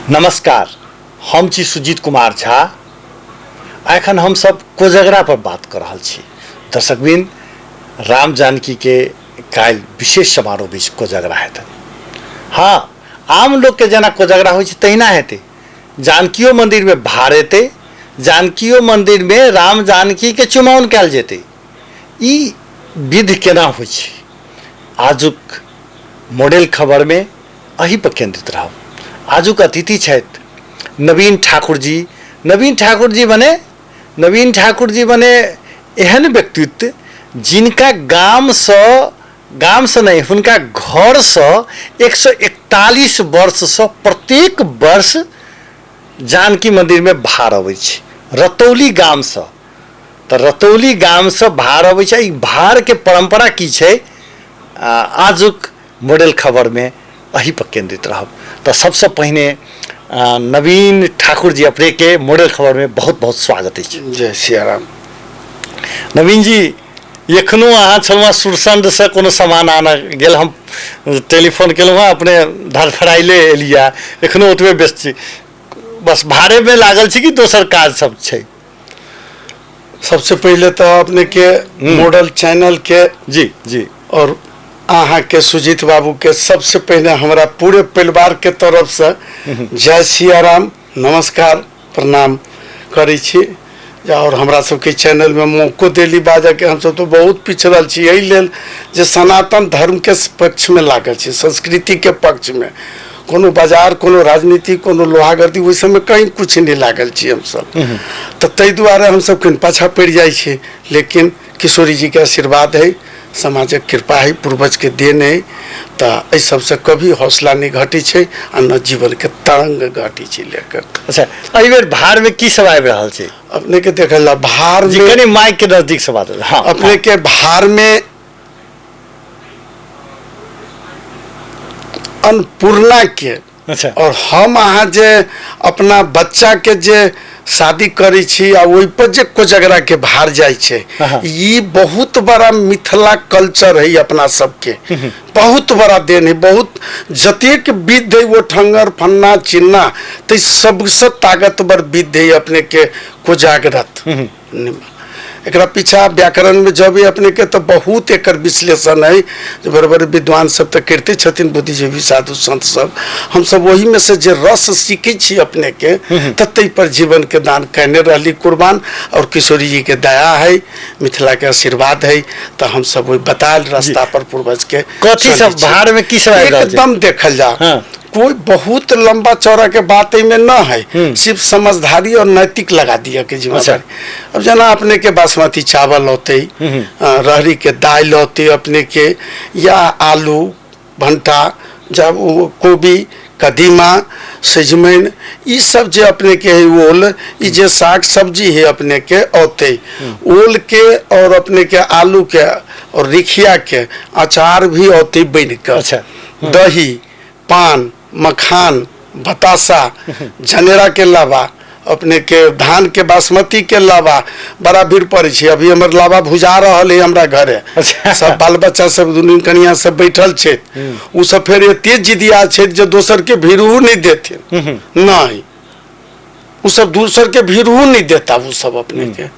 नमस्कार, हम छी सुजीत कुमार झा। एखन हमसब कोजगरा पर बात कऽ रहल छी। दर्शकवृंद, राम जानकी के काल्हि विशेष समारोह बीच कोजगरा हेतै। हाँ, आम लोक के जेना कोजगरा होइ छै तहिना हेतै। जानकियो मंदिर में भार एतै, जानकियो मंदिर में राम जानकी के चुमाओन कयल जेतै। ई विधि केना होइ छै, आजुक मॉडल खबर में एही पर केंद्रित रहब। आजुक अतिथि छथि नवीन ठाकुर जी। नवीन ठाकुर जी बने नवीन ठाकुर जी बने एहन व्यक्तित्व जिनका गामसँ नहि, हुनका घरसँ 141 वर्षसँ प्रत्येक वर्ष जानकी मंदिरमे भार अबै छै। रतौली गामसँ, तऽ रतौली गामसँ भार अबै छै। ई भारके परम्परा की छै, आजुक मॉडल खबरमे एही पर केंद्रित रहब। तऽ सबसँ पहिने नवीन ठाकुर जी, अपनेके मॉडल खबरमे बहुत बहुत स्वागत अछि। जय सियाराम। नवीन जी, एखनो अहाँ छलहुँ सुरसंडसँ कोनो सामान आनऽ गेल, हम टेलीफोन केलहुँ हँ, अपने धड़फड़ाइले एलियै। एखनो ओतबे व्यस्त छी, बस भाड़ेमे लागल छी कि दोसर काज सब छै? सबसे पहिले तऽ अपने के मॉडल चैनल के जी जी और अहाँ के सुजीत बाबू के सबसे पहले हमरा पूरे परिवार के तरफ से जय सियाराम, नमस्कार, प्रणाम करै छी। और हमरा सबके चैनल में मौको देली बाजऽ के। हमसब तो बहुत पिछड़ल छी एहि लेल जे सनातन धर्म के पक्ष में लागल छी, संस्कृति के पक्ष में। कोनो बाजार, कोनो राजनीति, कोनो लोहागर्दी, ओहि सबमे कहीं कुछ नहि लागल छी हमसब, तऽ ताहि दुआरे हमसब कनि पाछा पड़ि जाइ छी। लेकिन किशोरी जी के आशीर्वाद है, समाजक कृपा है, पूर्वज के देन है, तऽ एहि सबसँ कभी हौसला नहि घटै छै आ न जीवन के तरंग घटै छै लेकर। अच्छा, एहि बेर भार में की सब आबि रहल छै? अपने के देखल जाउ भार जी में, कनि माइक के नजदीक से बात। हाँ, अपने के भार में अन्नपूर्णा के। अच्छा। और हम अहाँ जे अपना बच्चा के जे शादी करै छी आ ओहि पर जे कोजगरा के भार जाइ छै, ई बहुत बड़ा मिथिला कल्चर है, अपना सबके बहुत बड़ा देन है। बहुत जतेक विध है वो ठंगर फन्ना चिन्ना तै सबसे ताकतवर विध है अपने के कोजागरत। एकरा पीछा व्याकरण में जब अपने के तो बहुत एकर विश्लेषण है, जे बड़े बड़े विद्वान सब तो करते छथिन, बुद्धिजीवी साधु संत सब। हम सब वही में से जे रस सीखे छी अपने के, तो तै पर जीवन के दान कहने रहली कुर्बान। और किशोरी जी के दया है, मिथिला के आशीर्वाद है, तो हम सब वही बतायल रास्ता पर पूर्वज के कथी सब भार में की सब आबि रहल छै? एकदम देखल जा। कोई बहुत लंबा चौड़ा के बात में न है, सिर्फ समझदारी और नैतिक लगा दिया के जिम्मेदारी। अब जना अपने के बासमती चावल होते, रहरी के दाल होते अपने के, या आलू भंटा, जब वो कोबी कदीमा सजमनि, ई सब जे अपने के है ओल, ई जे साग सब्जी है अपने के औते, ओल के और अपने के आलू के और रिखिया के अचार भी औते बन के। दही, पान, मखान, बतासा, जनेरा के लावा, अपने के धान के बासमती के लावा, बड़ा भीड़ पड़े छै। अभी हमर लावा भुजा रहल है हमरा घरे। सब बाल बच्चा सब दुनू कनिया सब बैठल छै, उ सब फेर एते जिदिया छै जे दोसर के भीड़ू नहीं देथिन। नहीं, उ सब दोसर के भीड़ू नहीं देता, उ सब अपने के,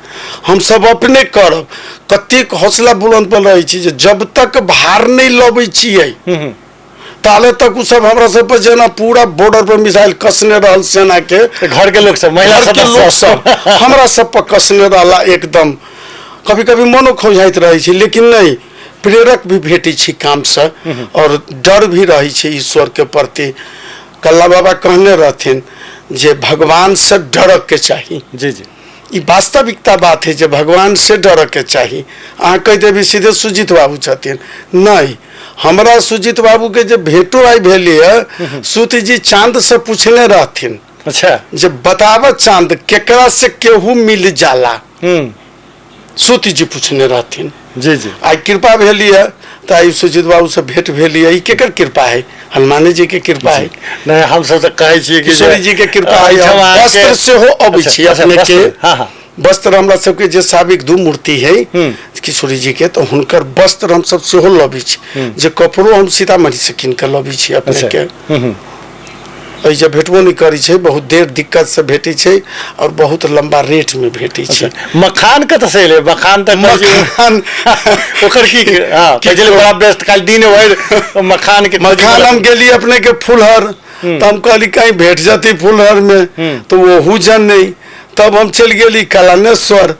हम सब अपने करब। कतेक हौसला बुलंद पर रहै छी जे जब तक भार नहीं लबै छियै ताले तक उ सब हमरा सब पर जेना पूरा बॉर्डर पर मिसाइल कसने रहल सेना के, घर के लोग सब, महिला घर के लोग सब हमरा सब पर कसने रहला एकदम। कभी कभी मनो खौझाइत रहै छै, लेकिन नहीं, प्रेरक भी भेटै छै काम से और डर भी रहै छै ईश्वर के प्रति। कल्ला बाबा कहने रहथिन जे भगवान से डरक के चाही। जी जी ई वास्तविकता बात है जे भगवान से डरक के चाही। अहाँ कहि देबी सीधे सुजीत बाबू छथिन, नहीं, हमरा सुजीत बाबू के जे भेंटो आई भेली है, सुत जी चांद से पूछने रहथिन। जे बताब चांद केकरा से केहू मिल जाला। सुत जी पूछने रहथिन। जी जी आई कृपा भेली है तो आई सुजीत बाबू से भेंट भेली है। ई केकर कृपा है? हनुमाने जी के कृपा है। नहीं, हम सब तो कहै छियै कि किशोरी जी के कृपा है। वस्त्र सेहो अबै छै अपने के। हाँ। वस्त्र हमरा सबके जे साबिक दू मूर्ति है किशोरी जी के, तो हुनकर वस्त्र हम सब सेहो लबै छी, जे कपड़ो हम सीतामढ़ी से कीन के लबै छी अपने के। एहि जे भेटबो नहि करै छै, बहुत देर दिक्कत से भेटै छै और बहुत लंबा रेट में भेटै छै। मखान कतऽ से एलै? मखान तऽ कहै छै- मखान ओकर की, हँ, कहै छलै बड़ा व्यस्त, काल्हि दिन भरि मखान के मखान। हम गेली अपने के फुलहर, तऽ हम कहली कहीं भेट जती फुलहर में, तऽ ओहू जन नहीं। तब हम चलि गेली कलानेश्वर,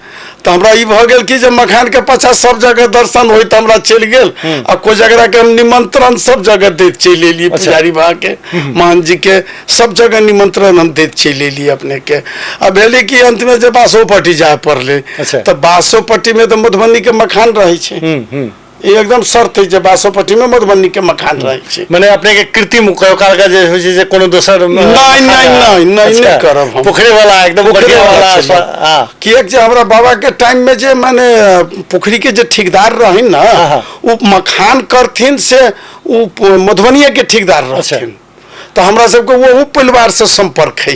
तऽ हमरा ई भऽ गेल कि जे मखान के पाछा सब जगह दर्शन होइत हमरा चलि गेल आ कोजगरा के हम निमंत्रण सब जगह दैत चलि एलियै। पुजारी बाबा के, महंत जी के सब जगह निमंत्रण हम दैत चलि एलियै अपने के। आ भेलै कि अंत में जे बासोपट्टी जाय पड़लै। तऽ बासोपट्टी में तऽ मधुबनी के मखान रहै छै। ई एकदम शर्त है जे बासोपट्टी में मधुबनी के मखान रहै छै। मने अपने के कृत्रिम कहियो काल के जे होइ छै जे कोनो दोसर नहि, नहि, नहि, नहि, नहि करब हम। पोखरे वाला एकदम पोखरे बढ़िया वाला वाला छलै। हाँ। किएक जे हमरा बाबा के टाइम में जे माने पोखरी के जे ठेकेदार रहनि ने, ओ मखान करथिन से ओ मधुबनिये के ठेकेदार रहथिन। तऽ हमरा सबके ओहू परिवार से संपर्क है,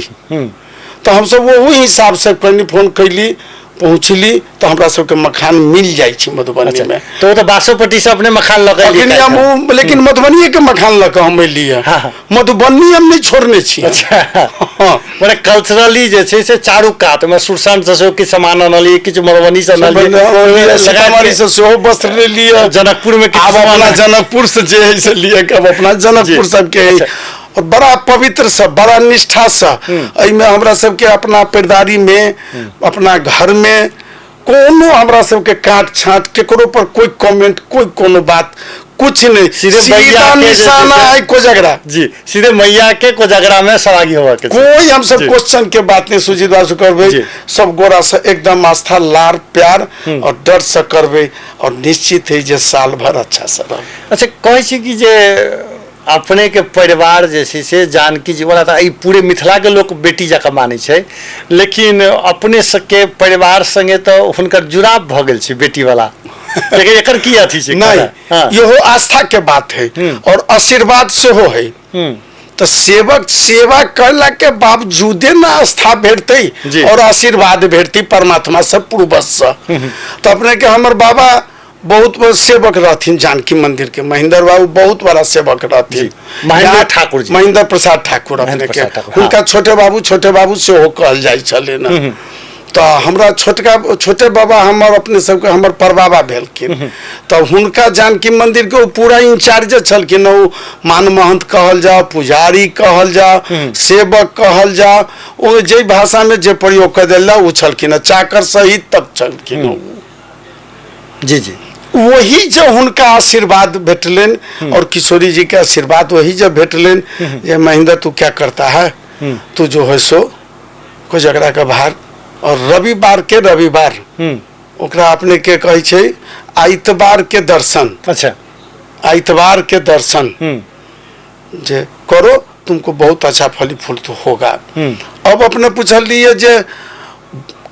तऽ हमसब ओहू हिसाब से कनि फोन कैली, पहुँचली, तऽ हमरा सबके मखान मिल जाइ छै मधुबनी में। तऽ ओ तऽ बासोपट्टी से अपने मखान लऽ के एलियै अखन हम काल्हि। लेकिन मधुबनिये के मखान लऽ कऽ हम एलियै। हाँ। मधुबनी हम नहि छोड़ने छी। हाँ। मने कल्चरली जे छै से चारू कात मे सुरसन से सेहो किछु सामान अनलियै, किछु मधुबनी से अनलियै, सीतामढ़ी से सेहो वस्त्र लेलियै, जनकपुर में किछु आब सामान अपना जनकपुर से जे है से लिए के अब अपना जनकपुर सबके है। और बड़ा पवित्र से, बड़ा निष्ठा से एहिमे हमरा सबके अपना परिदारी में, अपना घर में कोनो हमरा सबके काट छाँट, केकरो पर कोई कमेंट, कोई कोनो बात कुछ नहीं। सीधे सीधा भैया के जे छै निशाना है कोजगरा। जी, सीधे मैया के कोजगरा में सवागी होवा के छै। कोई हमसब क्वेश्चन के बात नहीं सुजीत बाबू करबै। सब गोरा से एकदम आस्था, लार प्यार और डर से करबै और निश्चित है जे साल भर अच्छा से रहबै। अच्छा, कहै छी कि जे अपने के परिवार जे छै से जानकी जी वाला, तऽ ई पूरे मिथिला के लोक बेटी जकाँ मानै छै, लेकिन अपने सबके परिवार संगे तऽ हुनकर जुड़ाव भऽ गेल छै बेटी वाला, लेकिन एकर की अथी छै? नहीं, हाँ। इहो आस्था के बात है और आशीर्वाद सेहो है। तऽ सेवक सेवा कैला के बावजूदे न आस्था भेटतै और आशीर्वाद भेटतै परमात्मा से, पूर्वज से। तऽ अपने के हमर बाबा बहुत बड़ सेवक रहथिन जानकी मंदिर के, महेंद्र बाबू बहुत बड़ा सेवक रहथिन। महेंद्र ठाकुर जी। महेंद्र प्रसाद ठाकुर अपने महेंद्र के। प्रसाद ठाकुर, हाँ। हुनका छोटे बाबू, छोटे बाबू सेहो कहल जाइ छलै ने। तऽ हमरा छोटका छोटे बाबा हमर अपने सबके हमर परबाबा भेलखिन, तऽ हुनका जानकी मंदिर के ओ पूरा इंचार्ज छलखिन। ओ मान महंत कहल जाओ, पुजारी कहल जाओ, सेवक कहल जाओ, ओ जाहि भाषा में जे प्रयोग कर देल जाओ, ओ छलखिन, चाकर सहित तक छलखिन ओ। जी जी। वही जो हुनका आशीर्वाद भेटलनि और किशोरी जी के आशीर्वाद वही जब भेटलनि जे महेंद्र तू क्या करता है, तू जो है सो कोजगरा के भार और रविवार के रविवार, ओकरा अपने के कहै छै आइतवार के दर्शन। आइतवार के दर्शन जे करो, तुमको बहुत अच्छा फली फूल तो होगा। अब अपने पूछलिए जे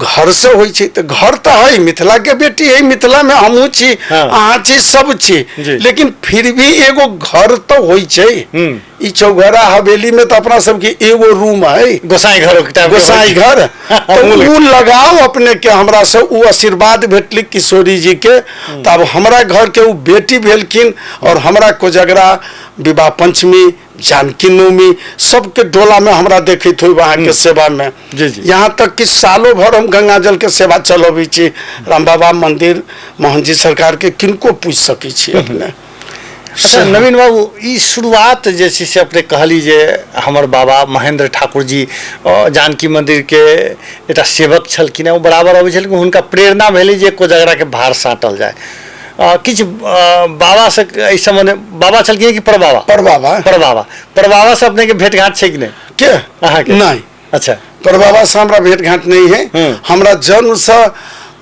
घर से होइ छै, तऽ घर तऽ है, मिथिला के बेटी है, मिथिला में हमहूँ छी, अहाँ छी, सब छी, लेकिन फिर भी एगो घर तऽ होइ छै। ई चौघरा हवेली में तऽ अपना सबके एगो रूम है, गोसाई घर, गोसाई घर। तऽ उ लगाव अपने के हमरा से उ आशीर्वाद भेटली किशोरी जी के, तब हमरा घर के उ बेटी भेलखिन और हमरा कोजगरा, विवाह पंचमी, जानकी नवमी सबके डोला में हमरा देखैत होइब अहाँके सेवा में। जी, जी। यहाँ तक कि सालों भर हम गंगा जल के सेवा चलबै छी राम बाबा मंदिर, मोहन जी सरकार के, किनको पूछि सकै छी अपने। अच्छा नवीन बाबू, ई शुरुआत जे छै से अपने कहली जे हमर बाबा महेंद्र ठाकुर जी जानकी मंदिर के एकटा सेवक छलखिन, ओ बराबर अबै छलखिन, हुनका प्रेरणा भेलै जे कोजगरा के भार साँटल जाय। किछु बाबा से एहि सम्बन्ध, बाबा छलखिन कि परबाबा? परबाबा। परबाबा, परबाबा से अपने के भेंट घाट छै कि नहि? के? अहाँके? नहि। परबाबा से हमरा भेंट घाट नहीं है। हमरा जन्म से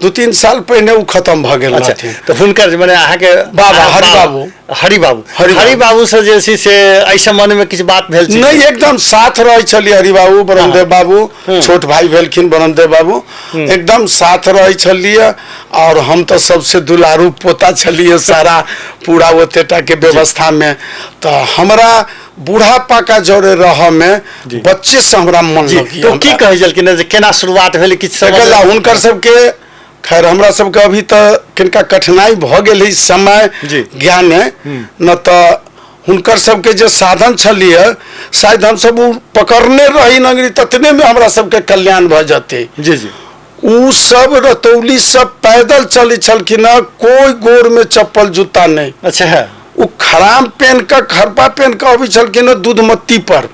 2-3 साल पहिने ओ खत्म भऽ गेल रहथिन। तऽ हुनकर मने अहाँके बाबा, अहाँ हरि बाबू। हरि बाबू। हरि हरि बाबू से जे छै से एहि सम्बन्ध में किछु बात भेल छै? नहीं, एकदम साथ रहै छलियै हरि बाबू, ब्रह्मदेव बाबू, छोट भाई भेलखिन ब्रह्मदेव बाबू, एकदम साथ रहै छलियै और हम तऽ सबसे दुलारू पोता छलियै सारा पूरा ओतेटा के व्यवस्था में। तऽ हमरा बूढ़ा पाका जरे रह में बच्चे से हमरा मन लगी। तो की कहै छलखिन जे केना शुरुआत भेलै किछु समझ? एकरा हुनकर सबके खैर हमरा सबके अभी तऽ किनका कठिनाई भऽ गेल है समय ज्ञान है न, तऽ हुनकर सबके जे साधन छलियै शायद हमसब ओ पकड़ने रही नगरी ततने में हमरा सबके कल्याण भऽ जेतै। जी जी। उ सब रतौली सब पैदल चलै छलखिन हँ, कोई गोर में चप्पल जूता नहीं। अच्छा। उ खराम पहन के खरपा पहन के अबै छलखिन हँ दूधमती पर।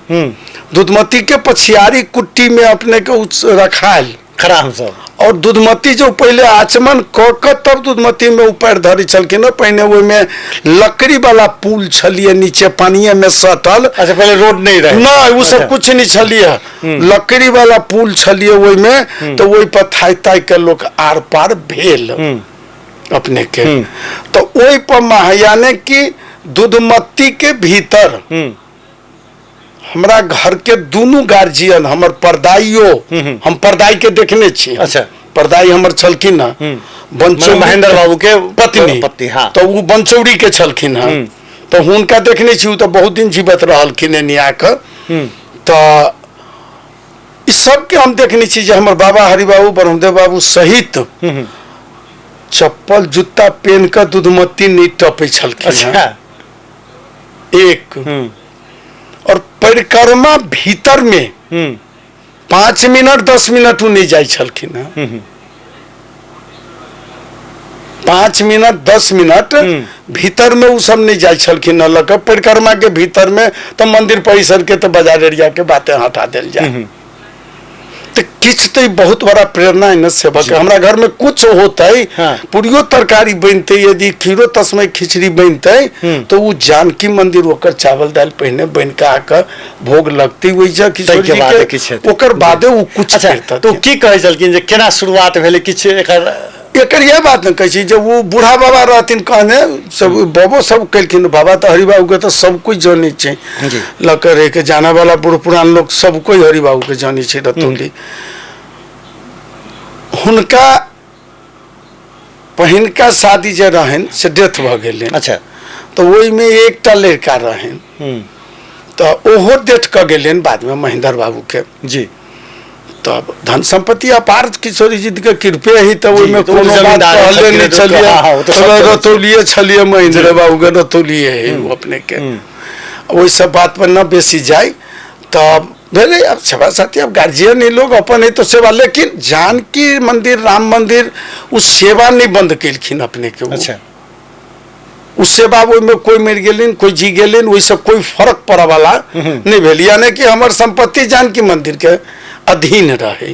दूधमती के पछियारी कुट्टी में अपने के उ रखायल खराम सब। और दूधमती जो पहले आचमन क के तब दूधमती में ऊपर धरी छलखिन हँ। पहिने ओहिमे लकड़ी वाला पुल छलिए नीचे पानिये में सटल। अच्छा, पहले रोड नहीं रहे। नहीं, वो सब अच्छा। कुछ नहीं छलिए, लकड़ी वाला पुल छलिए ओहिमे, तो ओहि पर थाइ थाइ के लोग आर पार भेल अपने के। तो ओहि पर महायाने की दूधमती के भीतर हमरा घर के दुनू गार्जियन, हमर परदाइयो, हम परदाई के देखने छी। अच्छा। परदाई हमर छलखिन हँ बनचौरी, महेंद्र बाबू के पत्नी, पत्नी, हाँ। तो वो बनचौरी के छलखिन हँ, तो हुनका देखने छी, उ तो बहुत दिन जीवित रहलखिन एनी आके। तो इस सबके हम देखने छी जे हमर बाबा हरिबाबू ब्रह्मदेव बाबू सहित चप्पल जूता पहन के दूधमती नहीं टपे छलखिन। अच्छा। एक और परिक्रमा भीतर में 5 मिनट 10 मिनट उ नहीं जाय छलखिन हँ। 5 मिनट 10 मिनट भीतर में उ सब नहीं जाय छलखिन हँ लऽ कऽ परिक्रमा के भीतर में, तो मंदिर परिसर के तो बाजार एरिया के बातें हटा देल जाए। तो किछु तो बहुत बड़ा प्रेरणा है न सेवक। हमरा घर में कुछ होते, हाँ। पूरियो तरकारी बनते, यदि खीरो तस्मय खिचड़ी बनते, तो वो जानकी मंदिर ओकर चावल दाल पहिने बन के आके भोग लगते ओहि जे किशोर ताहिके जी बादे के, किछु हेतै। ओकर बादे वो कुछ अच्छा, करतथिन। तो की कहै छलखिन जे केना शुरुआत भेलै किछु एकर? एकर यह बात न कहै छी जे वो बूढ़ा बाबा रहथिन कहने सब बाबो सब केलखिन, बाबा तऽ हरिबाबू के तऽ सब कुछ जानै छै, जी। लऽ के रहि के जाने वाला बूढ़ पुरान लोग सब कोई हरिबाबू के जानै छै रतौली। हुनका पहिनका शादी जे रहनि से डेथ भऽ गेलनि। अच्छा। तऽ ओहिमे एकटा लड़का रहनि, तऽ ओहो डेथ कऽ गेलनि बादमे महेंद्र बाबू के। जी। तब धन संपत्ति अपार किशोरी जी के कृपे ही, तब ओहिमे तो ओ कोनो बात जमींदार कहले छलखिन, नहीं छलिए, हाँ, हाँ, ओ तो सब तब रतौलिए छलिए, महेंद्र बाबू के रतौलिए है ओ अपने के। ओहि सब बात पर न बेसी जाय। तब भेलै अब सेवा साथी, अब गार्जियन ही लोग अपन है तो सेवा, लेकिन जानकी मंदिर राम मंदिर उ सेवा नहीं बंद केलखिन अपने के। अच्छा। उ सेवा ओहिमे कोई मरि गेलनि कोई जी गेलनि, ओहिसँ कोई फर्क पड़ऽ वाला नहीं भेल। यानी कि हमर संपत्ति जानकी मंदिर के अधीन रहे,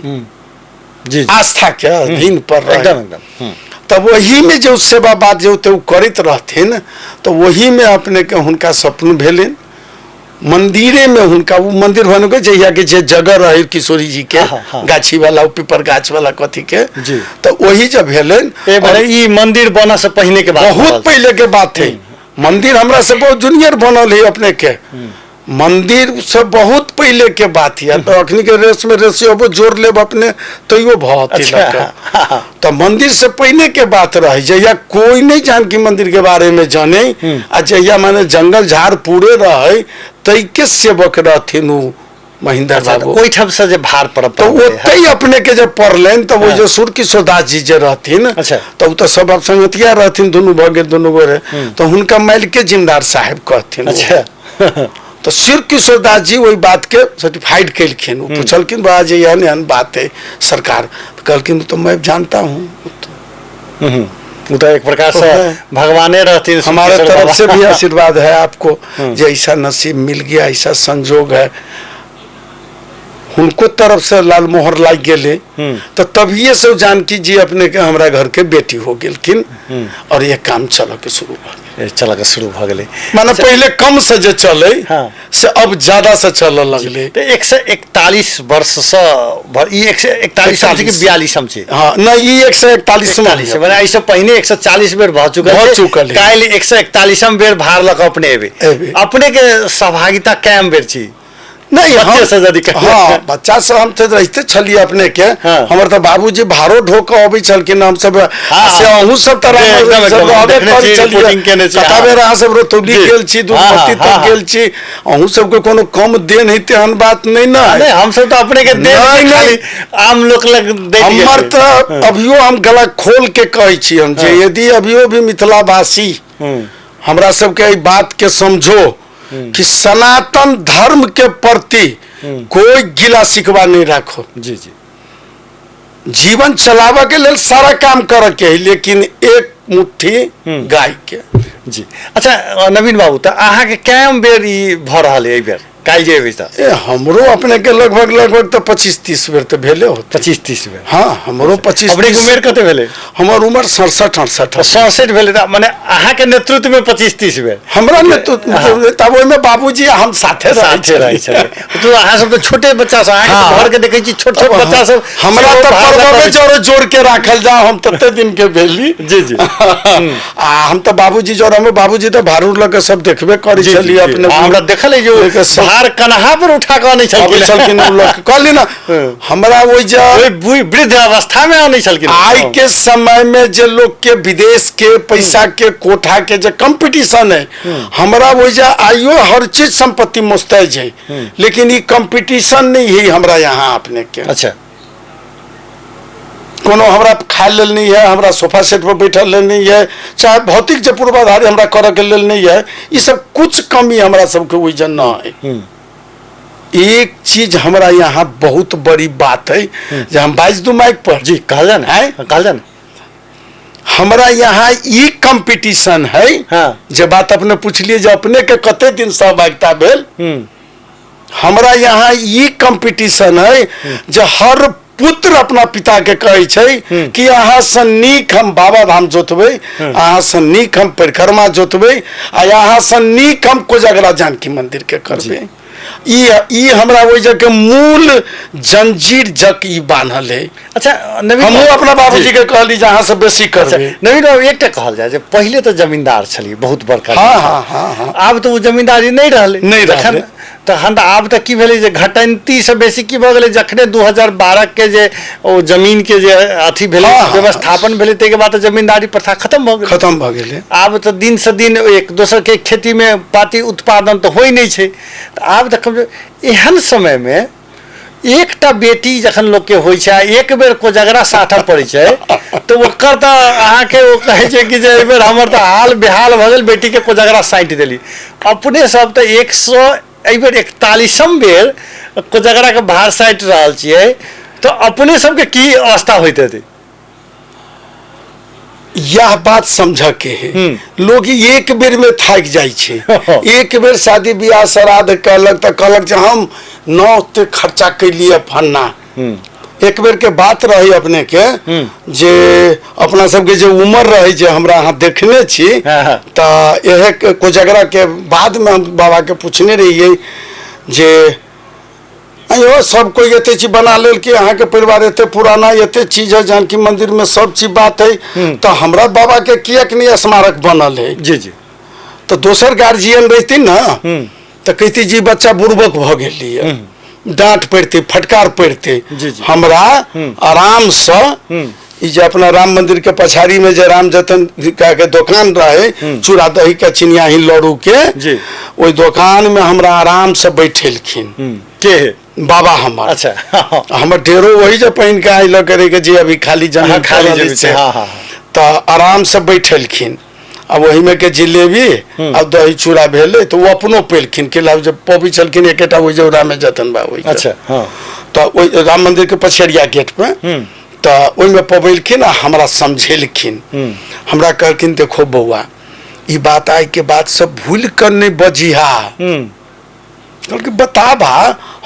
जी, आस्था के अधीन पर रहे। एकदम एकदम। तब वही में जो सेवा बात जो ते करैत रहथिन, तो वही में अपने के हुनका स्वप्न भेलनि मंदिरे में। हुनका वो मंदिर बन के जहिया के जे जगह रहे किशोरी जी के, हाँ, हाँ। गाछी वाला पीपर गाछ वाला कथी के, जी। तो वही जब भेलनि, ए भने ई मंदिर बनऽ से पहिने के बात, बहुत पहले के बात है। मंदिर हमरा से बहुत जूनियर बनल है अपने के, मंदिर से बहुत पहले के बात है। तो अखनी के रेस में रेस अब जोड़ लेब अपने तैयो भऽ अच्छा। तो मंदिर से पहले के बात रहे, जहिया कोई नहीं जानकी मंदिर के बारे में जाने, आ जहिया माने जंगल झाड़ पूरे रहे, तै के सेवक रहथिन उ महेंद्र बाबू। ओहिठाम से जे भार पड़ब तो ओतहि अपने के जब पड़लनि तब वो जो सूर्य किशोर दास जी जे रहथिन, अच्छा। तो उ तो सब अब संगतिया रहथिन, दुनू भऽ गेल दुनू गोरे, तो हुनका माइल के जिम्मेदार साहेब कहथिन। अच्छा। तो शिव किशोर दास जी ओहि बात के सर्टिफाइड केलखिन। ओ पुछलखिन बाबा जी एहन एहन बात है सरकार, तो कहलखिन तो मैं जानता हूँ, वो तो एक प्रकार से भगवाने रहथिन, हमारे किशोर तरफ बाबा। से भी आशीर्वाद है आपको, जे ऐसा नसीब मिल गया, ऐसा संजोग है। हुनको तरफ से लाल मोहर लाग गेलै, तो तभिए से जानकी जी अपने के हमरा घर के बेटी हो गेलखिन और ये काम चलऽ के शुरू भऽ गेल। चलऽ के शुरू भऽ गेलै। माने पहले कम से जे चले हाँ। से अब ज्यादा से चलऽ लगलै। तऽ 141 वर्ष से ई 141 छी कि 42 छी? हाँ, नहीं ई 141 41, माने एहिसँ पहिने 140 बेर भऽ चुकल भऽ छै। चुकल है। काल्हि 141 बेर भार लऽ कऽ अपने एबै। एबै। अपने के सहभागिता कएम बेर छी? नहीं, बच्चे से यदि कही। हाँ, बच्चा से हम तो रहिते छलिए अपने के। हाँ। हमर तो बाबूजी भारो ढो के अबै छलखिन, हम सब हाँ। से अहूँ सब तऽ जी, एकदम, सब एकदम, रहबे देखने करै छी, छलिए। रिपोर्टिंग केने छी, कता हाँ। बेर अहाँ सब रतौली जी। गेल छी, दूधमती हाँ, तक हाँ, गेल छी, अहूँ सबके कोनो कम देन है तेहन बात नहीं ना है। नहीं, हम सब तो अपने के देन नहीं, के नहीं। खाली आम लोग लग दैत गेल हमर छी। तऽ अभियो हम गला खोल के कहै छी हम जे यदि अभियो भी मिथिलावासी हमरा सबके एहि बात के समझो कि सनातन धर्म के प्रति कोई गिला शिकवा नहीं राखो। जी जी। जीवन चलावे के लेल सारा काम करे के है, लेकिन एक मुट्ठी गाय के। जी। अच्छा नवीन बाबू, तऽ अहाँके कएम बेर ई भऽ रहल है एहि बेर काल्हि जे एबै तऽ? ए हमरो अपने के लगभग लगभग तऽ 25-30 बेर तऽ भेले होतै। 25-30 बेर? हाँ, हमरो 25। अपनेके उमेर कते भेलै? हमर उमर 67-68। 67 भेलै तऽ मने अहाँके नेतृत्वमे 25-30 बेर? हमरा नेतृत्व तब ओहिमे बाबूजी आ हम साथे रहै साथे रहै छलियै। छलियै। तो अहाँ सब तऽ छोटे बच्चा सब, अहाँके हाँ। तऽ घरके देखै छी छोट छोट बच्चा सब हमरा सेहो तऽ भाग पर्वमे लऽ जोड़ जोड़ के राखल जाओ, हम तते दिन के भेली। जी जी। आ हम तऽ बाबूजी जोड़, हमर बाबूजी तऽ भारूर लऽ के सब देखबे करै जी, जी, छलियै जी। अपने। आ हमरा देखल है जे ओ लेके सब भार कन्हा पर उठा कऽ अनै अबै छलखिन। छलखिन ओ लऽ के। कहली ना, हमरा ओहि जे ओहि वृद्ध अवस्था मे अनै छलखिन। आइ के समय में जे लोग के विदेश के पैसा के कोठा के जे कंपटीशन है, हमरा ओहि जे आइयो हर चीज संपत्ति मुस्तैज है, लेकिन ई कंपटीशन नहीं है हमरा यहाँ अपने के। अच्छा। कोनो हमरा खाय लेल नहीं है, हमरा सोफा सेट पर बैठल लेल नहीं है, चाहे भौतिक जे पूर्वाधार हमरा करऽ के लेल नहीं है, ई सब कुछ कमी हमरा सबके ओहि जे न है। एक चीज हमरा यहाँ बहुत बड़ी बात है जे हम बाजि दू माइक पर। जी, कहल जाए ना। आँय? कहल जाए ना। हमरा यहाँ ई कंपटीशन है। हाँ। जे बात अपने पूछलिए जे अपने के कते दिन सहभागिता भेल, हमरा यहाँ ई कंपटीशन है जे हर पुत्र अपना पिता के कहै छै कि अहाँ से नीक हम बाबा धाम जोतबै, अहाँ से नीक हम परिक्रमा जोतबै, आ अहाँ से नीक हम कोजागरा जानकी मंदिर के करबै। ई हमरा ओहि जगह के मूल जंजीर जक ई बान्हल है। अच्छा नवीन हमहूँ बाबू, अपना बाबूजी जी। के कहली जे अहाँ से बेसी अच्छा करबै। नवीन बाबू, एकटा कहल जाय जे पहिले तऽ जमींदार छलियै बहुत बड़का। हाँ, हाँ, हाँ, हाँ। आब तऽ ओ जमींदारी नहि रहलै। नहि रहलै। तखन तऽ आब तऽ की भेलै जे घटंती से बेसी की भऽ गेलै, जखने 2012 के जे ओ जमीन के जे अथी भेलै, हाँ, हाँ, व्यवस्थापन भेलै, ताहिके बाद तऽ जमींदारी प्रथा खत्म भऽ गेलै। खत्म भऽ गेलै। आब तऽ दिन से दिन एक दोसर के खेती मे पाती उत्पादन तऽ होइ नहि छै। तऽ आब तऽ कम एहन समय मे एकटा बेटी जखन लोक के होइ छै आ एक बेर कोजगरा साठऽ पड़ै छै तऽ ओकर तऽ अहाँके ओ कहै छै कि जे एहि बेर हमर तऽ हाल बेहाल भऽ गेल, बेटी के कोजगरा साटि देली। अपने सब तऽ 100 एहि बेर 41म बेर कोजगरा के भार साटि रहल छियै, तऽ अपने सबके की अवस्था होइत हेतै? यह बात समझ के है, लोग एक बेर में थाकि जाइ छै। एक बेर शादी बियाह श्राद्ध कहलक तऽ कहलक जे हम न ओते खर्चा कैलियै फन्ना। एक बेर के बात रही अपने के जे अपना सबके जे उम्र रहे जे हमरा अहाँ देखने छी, हाँ, हाँ। तऽ इहे कोजगरा के बाद में हम बाबा के पूछने रहियै जे अयो सब कोई एते चीज बना लेल कि अहाँके परिवार एते पुराना एते चीज है, जानकी मंदिर में सब चीज बात है, तऽ हमरा बाबा के किएक नहीं स्मारक बनल है? जी जी। तऽ दोसर गार्जियन रहती ना तऽ कहती जी बच्चा बुड़बक भऽ गेली, डांट पड़ते, फटकार पड़ते। जी, जी। हमरा आराम से ई जे अपना राम मंदिर के पछाड़ी में जे राम जतन का के दोकान रहे, चूड़ा दही के चिनियाही लड़ू के, जी। ओहि दोकान में हमरा आराम से बैठेलखिन। के है? बाबा हमर। अच्छा। हमर डेरो वही जे पहिन के आयल करे के जे अभी खाली जमीन हाँ, खाली पड़ल जमीन छै। छै, हाँ, हाँ, हाँ। तऽ आराम से बैठेलखिन आ ओहिमे के जिलेबी आ दही चूड़ा भेलै तऽ ओ अपनो पेलखिन कि लाब जे पबै छलखिन एकेटा ओहि जौरा में जतन बाबू के। अच्छा, हाँ। तऽ ओहि राम मंदिर के पछेरिया गेट पे तऽ ओहिमे पबेलखिन आ हमरा समझेलखिन। हमरा कहलखिन देखो बौआ, ई बात आइ के बाद सब भूल कर नहीं बजिहा। कहलकै बताबा,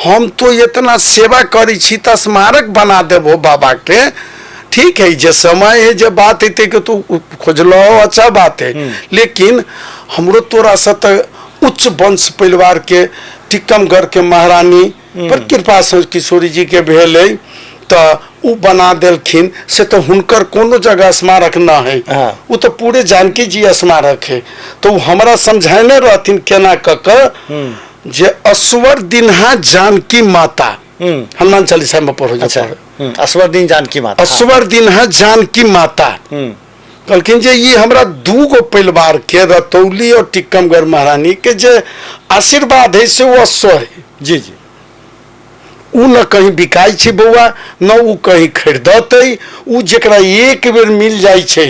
हम तो इतना सेवा करै छी तऽ स्मारक बना देबो बाबा के। ठीक है, जे समय है जे बात है के तू खोजलो अच्छा बात है, लेकिन हमरो तोरा से तऽ उच्च वंश परिवार के टीकमगढ़ के महारानी पर कृपा से किशोरी जी के भेल है तऽ उ बना देलखिन, से तऽ हुनकर कोनो जगह स्मारक न है। हाँ। उ तऽ पूरे जानकी जी स्मारक है। तऽ उ हमरा समझाने रहथिन केना कऽ कऽ जे असवर दिनहा जानकी माता, हनुमान चालीसा में पढ़ो जे अच्छा पढ़ो। असवर दिन जानकी माता, असवर दिनहा जानकी माता। कहलखिन जे ई हमरा दू गो परिवार के रतौली और टीकमगढ़ महारानी के जे आशीर्वाद है से वो असवर है। जी जी। उ न कहीं बिकाइ छै बौआ, न उ कहीं खरीदतै, उ जेकरा एक बेर मिल जाइ छै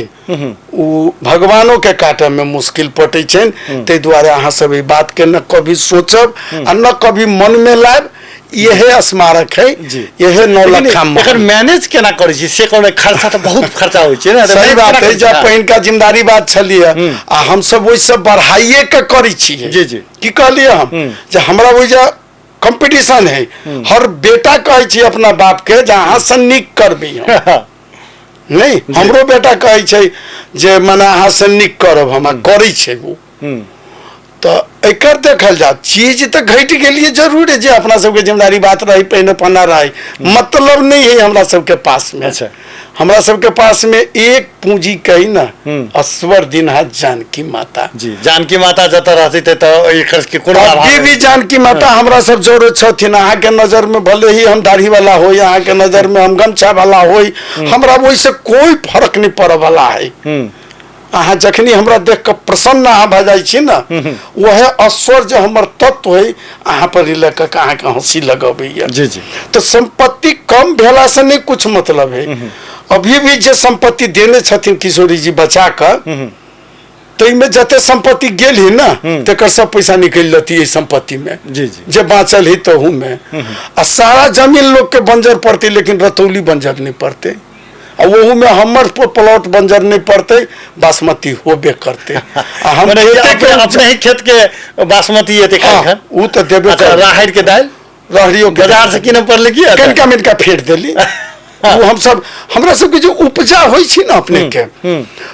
ओ भगवानोके काटऽमे मुश्किल पटै छनि। ताहि दुआरे अहाँ सब एहि बातके न कभी सोचब आ न कभी मनमे लायब। इहे स्मारक है, इहे 9 लखा। एकर मैनेज केना करै छी से कहबै? खर्चा तऽ बहुत खर्चा होइ छै ने। सही बात है, जब पहिनका जिम्मेदारी बात छलियै आ हमसब ओहिसँ बढ़ाइए के करै छियै। जी जी। की कहलियै हम जे हमरा ओहि जे कंपटीशन है, हर बेटा कहै छै अपना बाप के जे अहाँ से नीक करबै हम। नहि, हमरो बेटा कहै छै जे मने अहाँ से नीक करब हम, आ करै छै ओ। तऽ एकर देखल जाउ चीज तऽ घटि गेलियै जरूर जे अपना सबके जिम्मेदारी बात रही पहिने पन्ना रही, मतलब नहीं है हमरा सबके पास में। अच्छा। हमरा सबके पास में एक पूंजी कही ना, अस्वर दिन है जानकी माता। जी, जानकी माता जतऽ रहती तऽ एकर के कोनो अभी भी जानकी माता हमरा सब जोड़े छथिन। अहाँके नजर में भले ही हम दाढ़ी वाला होई, अहाँके नजर में हम गमछा वाला होई, हमरा ओहिसँ कोई फर्क नहीं पड़े वाला है। अहाँ जखनी हमरा देख कऽ प्रसन्न अहाँ भऽ जाइ छी ने, वएह अश्वर जे हमर तत्व है अहाँ पर लऽ कऽ अहाँके हंसी लगबैया। जी जी। तऽ संपत्ति कम भेला से नहीं कुछ मतलब है। अभी भी जे संपत्ति देने छथिन किशोरी जी बचा कऽ, ताहिमे जते संपत्ति गेल ही ना तकर सब पैसा निकलि लेती एहि संपत्ति में। जी जी। जे बाँचल है तहू में। आ सारा जमीन लोग के बंजर पड़तै, लेकिन रतौली बंजर नहीं पड़तै। आ ओहू में हमर प्लॉट बंजर नहीं पड़तै, बासमती होबे करतै। आ हम मने खेते के अपने ही खेत के बासमती एते हाँ, खाइ। उ तऽ देबे अच्छा, करबै। राहड़ि के दालि रहरियो के बाजार से कीनऽ पड़लै की? कनिका मिनका फेट देली। ओ हमसब हमरा सबके जे उपजा होइ छै ने अपने के,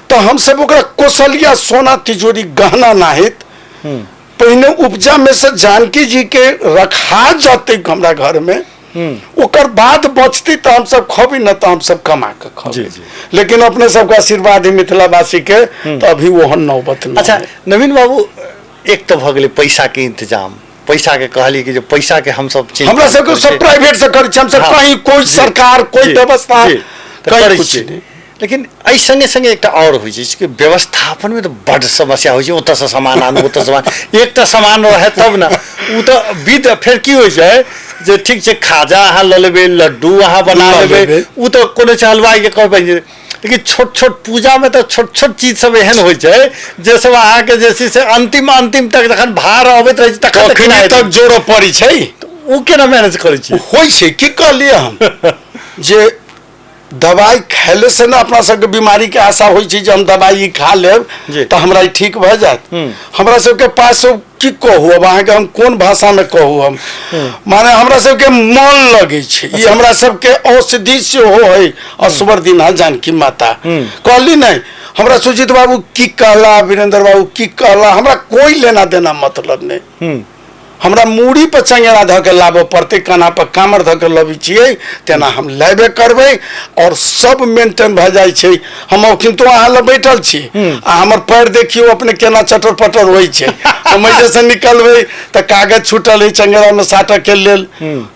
तऽ हमसब ओकरा कौशलिया सोना तिजोरी गहना नाहित पहिने उपजा में से जानकी जी के रखा जतै हमरा घर में, ओकर बाद बचतै तऽ हमसब खबै, न तऽ हमसब कमा के खबै। जी, जी। लेकिन अपने सबके आशीर्वाद है मिथिलावासी के, तऽ अभी ओहन नौबत नहीं। अच्छा नवीन बाबू, एक तऽ भऽ गेलै पैसा के इंतजाम, पैसा के कहलियै कि जे पैसा के हमसब चिन्ता हमरा सबके करै सब छियै। प्राइवेट से करै छी हमसब, हाँ। कहीं कोई सरकार कोई जी, व्यवस्था जी, तऽ कहीं करै कुछ छियै। नहीं। लेकिन एहि संगे संगे एकटा आओर होइ छै कि व्यवस्थापनमे तऽ बड्ड समस्या होइ छै। ओतऽसँ सामान आनू, ओतऽ सामान, एकटा सामान रहै तब ने ओ तऽ विध। फेर की होइ छै जे ठीक छै खाजा अहाँ लऽ लेबै, लड्डू अहाँ बना लऽ लेबै, लेबै। ओ तऽ कोनो छै हलवाइके कहबै जे, लेकिन छोट छोट पूजामे तऽ छोट छोट चीज सब एहन होइ छै जे सब अहाँके जे छै से अंतिम अंतिम तक जखन भार अबैत रहै छै तखन तक तखनी तक जोड़ऽ पड़ै छै। ओ केना मैनेज करै छी? होइ छै की कहलियै हम जे दवाइ खयले से ने अपना सबके बीमारी के आशा होइ छै जे हम दवाइ ई खा लेब जी। तऽ हमरा ई ठीक भऽ जायत। हमरा सबके पास की कहू अब अहाँके हम कोन भाषामे कहू हम, माने हमरा सबके मन लगै छै। ई हमरा सबके औषधि सेहो है असवर दिन जानकी माता। कहली नहि हमरा सुजीत बाबू की कहला, वीरेंद्र बाबू की कहला, हमरा कोई लेना देना मतलब नहि। हमरा मूड़ी पर चंगेरा धऽ के लाबऽ पड़तै, कान्हा पर कामर धऽ के लबै छियै तेना हम लेबे करबै और सब मेंटेन भऽ जाइ छै। हम किन्तु अहाँ लग बैठल छी आ हमर पैर देखियौ अपने केना चटर पटर होइ छै। हम एहिसँ निकलबै तऽ कागज छूटल है चंगेरामे साटऽ के लेल,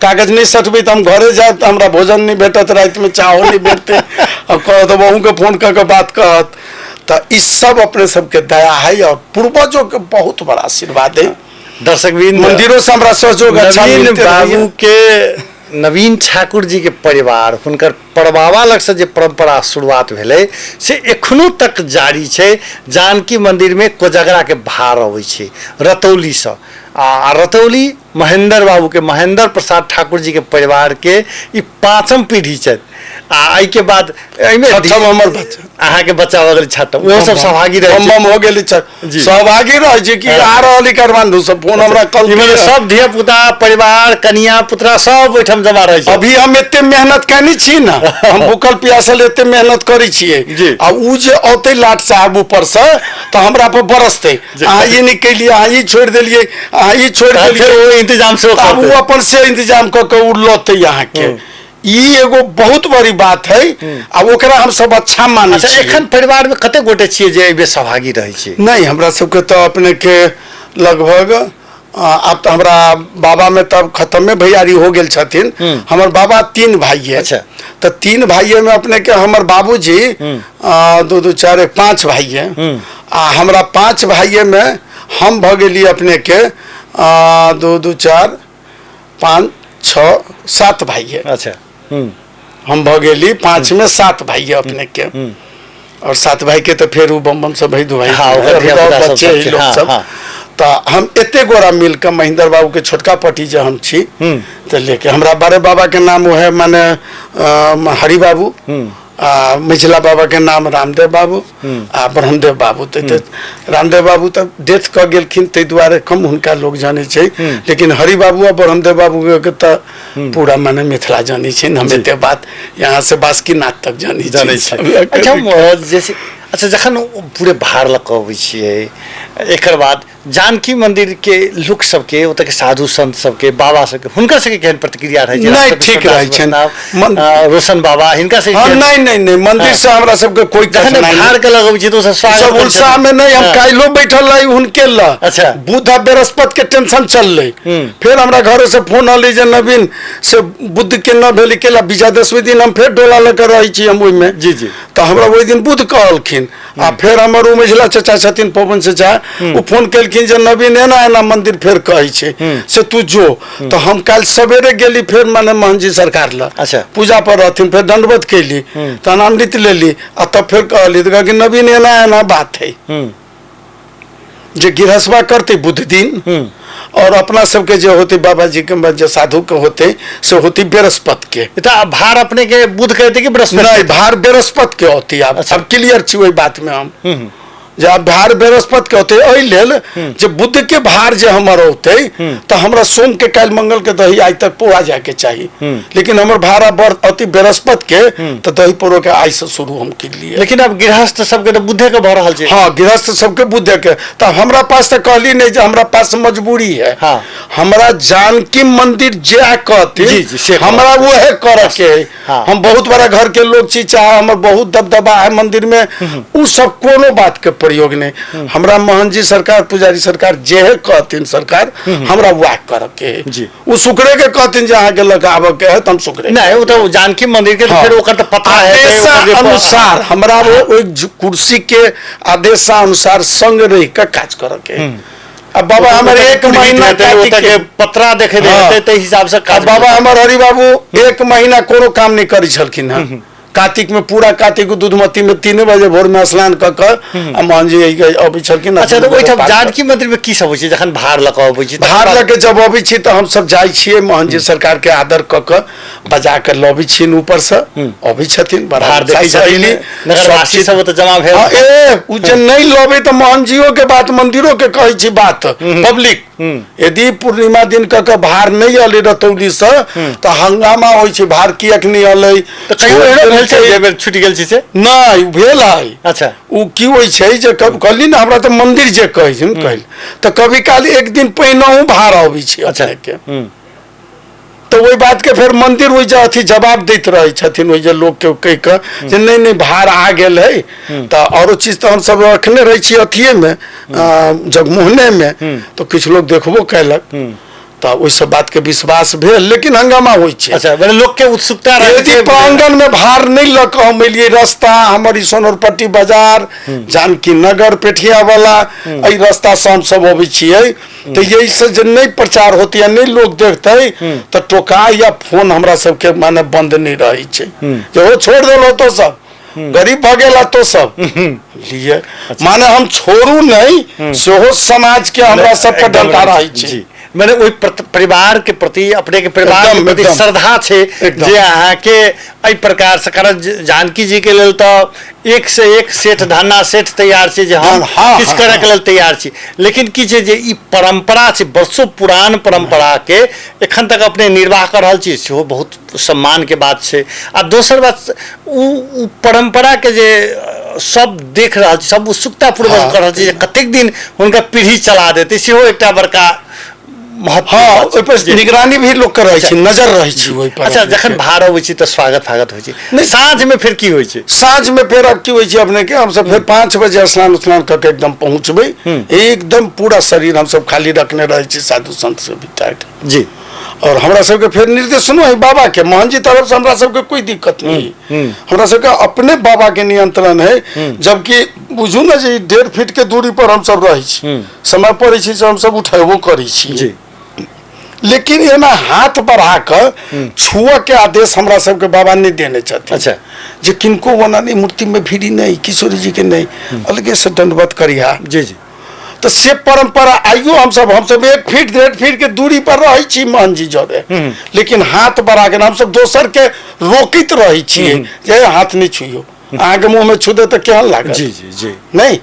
कागज नहि सटबै तऽ हम घरे जायब तऽ हमरा भोजन नहि भेटत, रातिमे चाहो नहि भेटतै। आ कहत अहूँके फोन कऽ के बात कहत। तऽ ई सब अपने सबके दया है और पूर्वजों के बहुत बड़ा आशीर्वाद है। दर्शक वृंद, मंदिरों से हमरा सहयोग अच्छा नवीन मिलते रहैया। बाबू के, नवीन ठाकुर जी के परिवार, हुनकर परबाबा लग से जे परंपरा शुरुआत भेलै से एखनो तक जारी छै। जानकी मंदिर में कोजगरा के भार अबै छै रतौली से, आ रतौली महेंद्र बाबू के, महेंद्र प्रसाद ठाकुर जी के परिवार के ई पांचम पीढ़ी छथि। आ एहिके बाद एहिमे छठम हमर बच्चा। अहाँके बच्चा भऽ गेल छठम, ओहो सब सहभागी रहै बम छै। बम हो गेलै जी। सहभागी रहै छै कि आ रहल काठमांडू से फोन हमरा कल ई मने सब धिया पुता परिवार कनिया पुतरा सब ओहिठाम जमा रहै छै। अभी हम एते मेहनत केने छी ने, हम भूखल प्यासल एते मेहनत करै छियै जी। आ उ जे औतै लाट साहब ऊपर से तऽ हमरा पर बरसतै, अहाँ ई नहि केलियै, अहाँ ई छोड़ि देलियै, अहाँ ई छोड़ि तहन फेर देलियै, ओ इंतजाम सेहो आब उ करतै। अपन से इंतजाम कऽ के उ लतै अहाँके। ई एगो बहुत बड़ी बात है आ ओकरा हम सब अच्छा मानै अच्छा छियै। एखन परिवार में कते गोटे छियै जे एहिमे सहभागी रहै छी? नहीं, हमरा सबके तऽ अपने के लगभग आब तऽ हमरा बाबा में तब खत्मे भैयारी हो गेल छथिन। हमर बाबा 3 भाई है। अच्छा। तऽ 3 भाई में अपने के हमर बाबूजी 2 2 4 1 5 भाई है। आ हमरा 5 भाई में हम भऽ गेली अपने के 2 2 4 5 6 7 भाई है। अच्छा। हम भऽ गेली 5 में 7 भाई है अपने के। और सात भाई के तऽ फेर ओ बम बम सब है दू भाई। हाँ, ओकर धिया-पुता सब बच्चे सब है छै, लोग हाँ, सब। हाँ। तऽ हम एते गोरा मिल के महेंद्र बाबू के छोटका पटी जे हम छी तऽ लेके हमरा बड़े बाबा के नाम है माने हरि बाबू आ मिथिला बाबा के नाम रामदेव बाबू आ ब्रह्मदेव बाबू। तऽ रामदेव बाबू तऽ डेथ कऽ गेलखिन, ताहि दुआरे कम हुनका लोग जानै छै, लेकिन हरि बाबू आ ब्रह्मदेव बाबू के तऽ पूरा माने मिथिला जानै छै। हम एते बात यहाँ से बासुकीनाथ तक जानै जानै छै। अच्छा, जैसे अच्छा जखन पूरे भार लऽ कऽ अबै छियै, एकर बाद जानकी मंदिर के लोक सबके, ओतऽ के साधु संत सबके, बाबा सबके, हुनकर सबके केहन प्रतिक्रिया रहै छै? नहि, ठीक रहै छनि। रोशन बाबा हिनका सबके? हँ, नहि नहि नहि, मंदिर से हमरा सबके कोई जखन कठिनाई भार नहि। के लगबै छियै तऽ ओ सब स्वागत सब करै उत्साह छथिन। में नहीं, हम काल्हिो बैठल रही हुनके ल। बुध आ बृहस्पति के टेंशन चललै। फेर हमरा घरे से फोन अलै जे नवीन से बुध के न भेल केला विजयादशमी दिन हम फेर डोला लऽ के रहै छी हम ओहिमे। जी, जी। तऽ हमरा ओहि दिन बुध कहलखिन आ फेर हमर ओ मझिला चचा छथिन पवन चचा, ओ फोन केलखिन जे नवीन एना एना मंदिर फेर कहै छै से तू जो। तऽ हम काल्हि सवेरे गेली फेर माने मोहनजी सरकार लग। पूजा पर रहथिन, फेर दंडवत कैली, तहन अमृत लेली आ तब फेर कहली तऽ कहलखिन नवीन एना एना बात है जे गृहस्थवा करते बुध दिन और अपना सबके जे होते बाबा जी के जे साधु के होते से होती बृहस्पति के। तऽ भार अपने के बुध के हेतै कि बृहस्पति? नहीं, भार बृहस्पति के होती। आब अब क्लियर छी ओहि बात में हम जे आब भार बृहस्पति के होते, एहि लेल जे बुध के भार जे हमर होते तऽ हमरा सोम के काल्हि मंगल के दही आइ तक पौआ जाय के चाही, लेकिन हमर भाड़ा बड़ अति बृहस्पति के तऽ दही पौरो के आइ से शुरू हम केलियै। लेकिन आब गृहस्थ सबके तऽ बुधे के भऽ रहल छै। हाँ, गृहस्थ सबके बुधे के। तऽ हमरा पास तऽ कहली नहीं जे हमरा पास मजबूरी है। हमरा जानकी मंदिर जे कहथिन, जी, जी, से हमरा वहे करे के है। हम बहुत बड़ा घर के लोग छी, चाहे हमर बहुत दबदबा है मंदिर में, उ सब कोनो बात के प्रयोग नहीं। हमरा मोहन जी सरकार पुजारी सरकार जे कहथिन सरकार, हमरा वह करे के है। उ शुक्रे के कहथिन जे अहाँ के लग आबऽ के है तऽ हम शुक्रे। नहीं, ओ तऽ जानकी मंदिर के हाँ। फेर ओकर तऽ पता है, आदेशा ओकर जे अनुसार हमरा वो ओहि कुर्सी के आदेशानुसार संग रह के काज करे के है। अब बाबा हमर एक महीना कार्तिक के पत्रा देखे हाँ। ते हिसाब से काज। बाबा हमर हरि बाबू एक महीना कोनो काम नहीं करै छलखिन हँ। कार्तिक में पूरा कार्तिक दूधमती में 3 बजे भोर में स्नान कऽ कऽ आ मोहन जी अबै छलखिन। अच्छा, तऽ ओहिठाम जानकी मंदिर में की सब होइ छै जखन भार लऽ कऽ अबै छी? भार लऽ के जब अबै छी तऽ हमसब जाइ छियै मोहन जी सरकार के आदर कऽ कऽ बजा कऽ लबै छियनि, ऊपर से अबै छथिन, बड़ा भार देखै उत्साह से छथिन, अयली, नगरवासी सब सब ओतऽ जमा भेल। हाँ, ए उ जे नहीं लबै तऽ मोहन जियो के बात मंदिरो के कहै छी बात पब्लिक। यदि पूर्णिमा दिन कऽ के भार नहीं अलै रतौली से तऽ हंगामा होइ छै, भार किएक नहीं अलै। तऽ कहियो एहनो भेल छै जे बेर छुटि गेल छी से? नहीं, भेल है। उ की होइ छै जे कब कहली ने हमरा तऽ मंदिर जे कहै छै ने कहल तऽ कभी काल एक दिन पहिनहु भार अबै छै अपने के। तऽ ओहि बात के फेर मंदिर ओहि जे अथी जवाब दैत रहै छथिन ओहि जे लोक के कहि कऽ जे नहीं नहीं भार आ गेल है। तऽ औरो चीज तऽ हमसब रखने रहै छी अथिये में, जगमोहने में, तऽ किछु लोग देखबो कयलक तऽ ओहि सब बात के विश्वास भेल, लेकिन हंगामा होइ छै। अच्छा, माने लोक के उत्सुकता रहै यदि छै। प्रांगण में भार नहीं लऽ कऽ हम एलियै, रास्ता हमर ई सोनरपट्टी बाजार जानकी नगर पेठिया वाला एहि रास्ता से हमसब अबै छियै, तऽ यही से जे नहीं प्रचार होती या नहीं लोग देखते तऽ टोका या फोन हमरा सबके माने बंद नहीं रहै छै जे ओ छोड़ देलो तो सब गरीब भऽ गेला तो सब लिए माने हम छोड़ू नहीं, सेहो समाज के हमरा सब पर एकदम डंडा रहै छै। जी, माने ओहि परिवार के प्रति, अपने के परिवार के एकदम, प्रति एकदम। श्रद्धा छै एकदम। जे अहाँ के एहि प्रकार से, कारण जानकी जी के लेल तऽ एक से एक सेठ धन्ना सेठ तैयार छै जे हम हाँ, किछु हाँ, करऽ के लेल तैयार छी, लेकिन की छै जे ई परंपरा छै, वर्षों पुरान परंपरा के एखन तक अपने निर्वाह कऽ रहल छी, सेहो बहुत सम्मान के बात छै। आ दोसर बात उ परंपरा के जे सब देख रहल छै, सब उत्सुकतापूर्वक हाँ। कर रहल छै जे कतेक दिन हुनका पीढ़ी चला देतै, सेहो एकटा बड़का महत्व। हाँ, ओहि पर निगरानी भी लोग के रहै छै, नजर रहै छै ओहि पर। अच्छा, जखन भार अबै छै तऽ स्वागत फागत होइ छै, नहि। साँझ में फेर की होइ छै? साँझ में फेर अब की होइ छै अपने के, हमसब फेर 5 बजे स्नान उस्नान कऽ के एकदम पहुँचबै, एकदम पूरा शरीर हमसब खाली रखने रहै छी, साधु संत से भी टाइट। जी। और हमरा सबके फेर निर्देशनो है बाबा के, मोहन जी तरफ से हमरा सबके कोई दिक्कत नहीं, हमरा सबके अपने बाबा के नियंत्रण है। जबकि बुझू ने जे 1.5 फीट के दूरी पर हमसब रहै छी, समय पड़ै छै से हमसब उठेबो करै छी। जी। लेकिन एना हाथ बढ़ा कऽ छुअ के आदेश हमरा सबके बाबा नहि देने छथिन। अच्छा। जे किनको ओना नहि, मूर्ति में भीड़ी नहीं, किशोरी जी के नहीं, अलगे से दंडवत करिहा। जी जी। तऽ से परंपरा आइयो हमसब 1 फीट 1.5 फीट के दूरी पर रहै छी मोहन जी जरे, लेकिन हाथ बढ़ा के हमसब दोसर के रोकित रहै छियै जे हाथ नहि छुइयो, अहाँके मुँह में छू दे तऽ केहन लागत। जी जी जी। नहीं,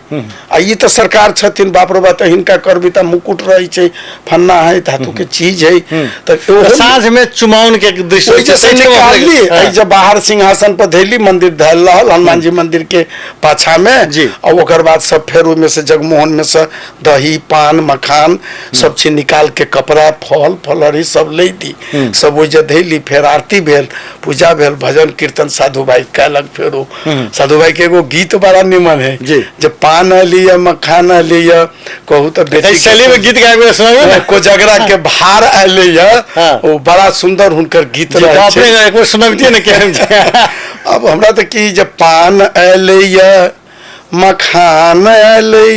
आ ई तऽ सरकार छथिन, बाप रे बाप, तऽ हिनका करबी तऽ मुकुट रहै छै, फन्ना है, धातु के चीज है। तऽ ओहो साँझ में चुमाउन के दृश्य ओहि जे से ताहिठाम निकालली, अपने- एहि जे बाहर सिंहासन पर धैली, मंदिर धैल रहल हनुमान जी मंदिर के पाछा में। जी। आ ओकर बाद सब फेर ओहिमे से जगमोहन में से दही पान मखान सब चीज निकाल के कपड़ा फल फलहरी सब ले दी, सब ओहि जे धैली। फेर आरती भेल, पूजा भेल, भजन कीर्तन साधु भाई कैलक। फेरो साधु भाई के एगो गीत बड़ा निमन है जी। जे पान लिय मखान लिय, कहू तऽ बेटी एहि शैली में गीत गाबि के सुनाबू ने। कोजगरा के भार अयलै हाँ। ओ बड़ा सुंदर हुनकर गीत जी, रहै तऽ छै। अपने एक बेर सुनबितियै ने केहन छै। अब हमरा तऽ की जे पान अयलै मखान अयलै,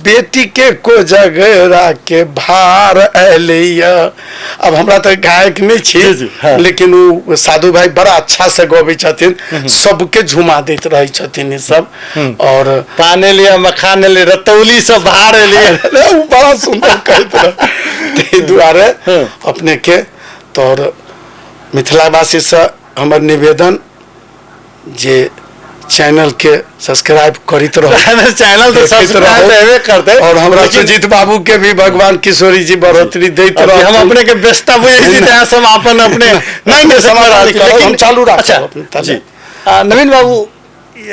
बेटी के कोजगरा के भार अयलै। अब हमरा तऽ गायक नहि छी, जी, जी, हाँ। लेकिन ओ साधु भाई बड़ा अच्छा से गबै छथिन, सबके झुमा दैत रहै छथिन ई सब। और पान एलियै मखान एलियै रतौली से भार एलियै, ओ बड़ा सुंदर कहैत रह। ताहि दुआरे अपने के तोर मिथिलावासी से हमर निवेदन जे चैनल के सब्सक्राइब करैत रहू। चैनल तऽ देखैत सब्सक्राइब रहू। हेबे करतै। और हमरा लेकिन सुजीत बाबू के भी भगवान किशोरी जी बढ़ोतरी दैत अभी हम रहथिन। अपने के व्यस्तता बुझै छी तेँ सब अपन अपने नहि, नहि, समाधान लेकिन करब, हम चालू राखब अच्छा, अपने ताले। जी। नवीन बाबू,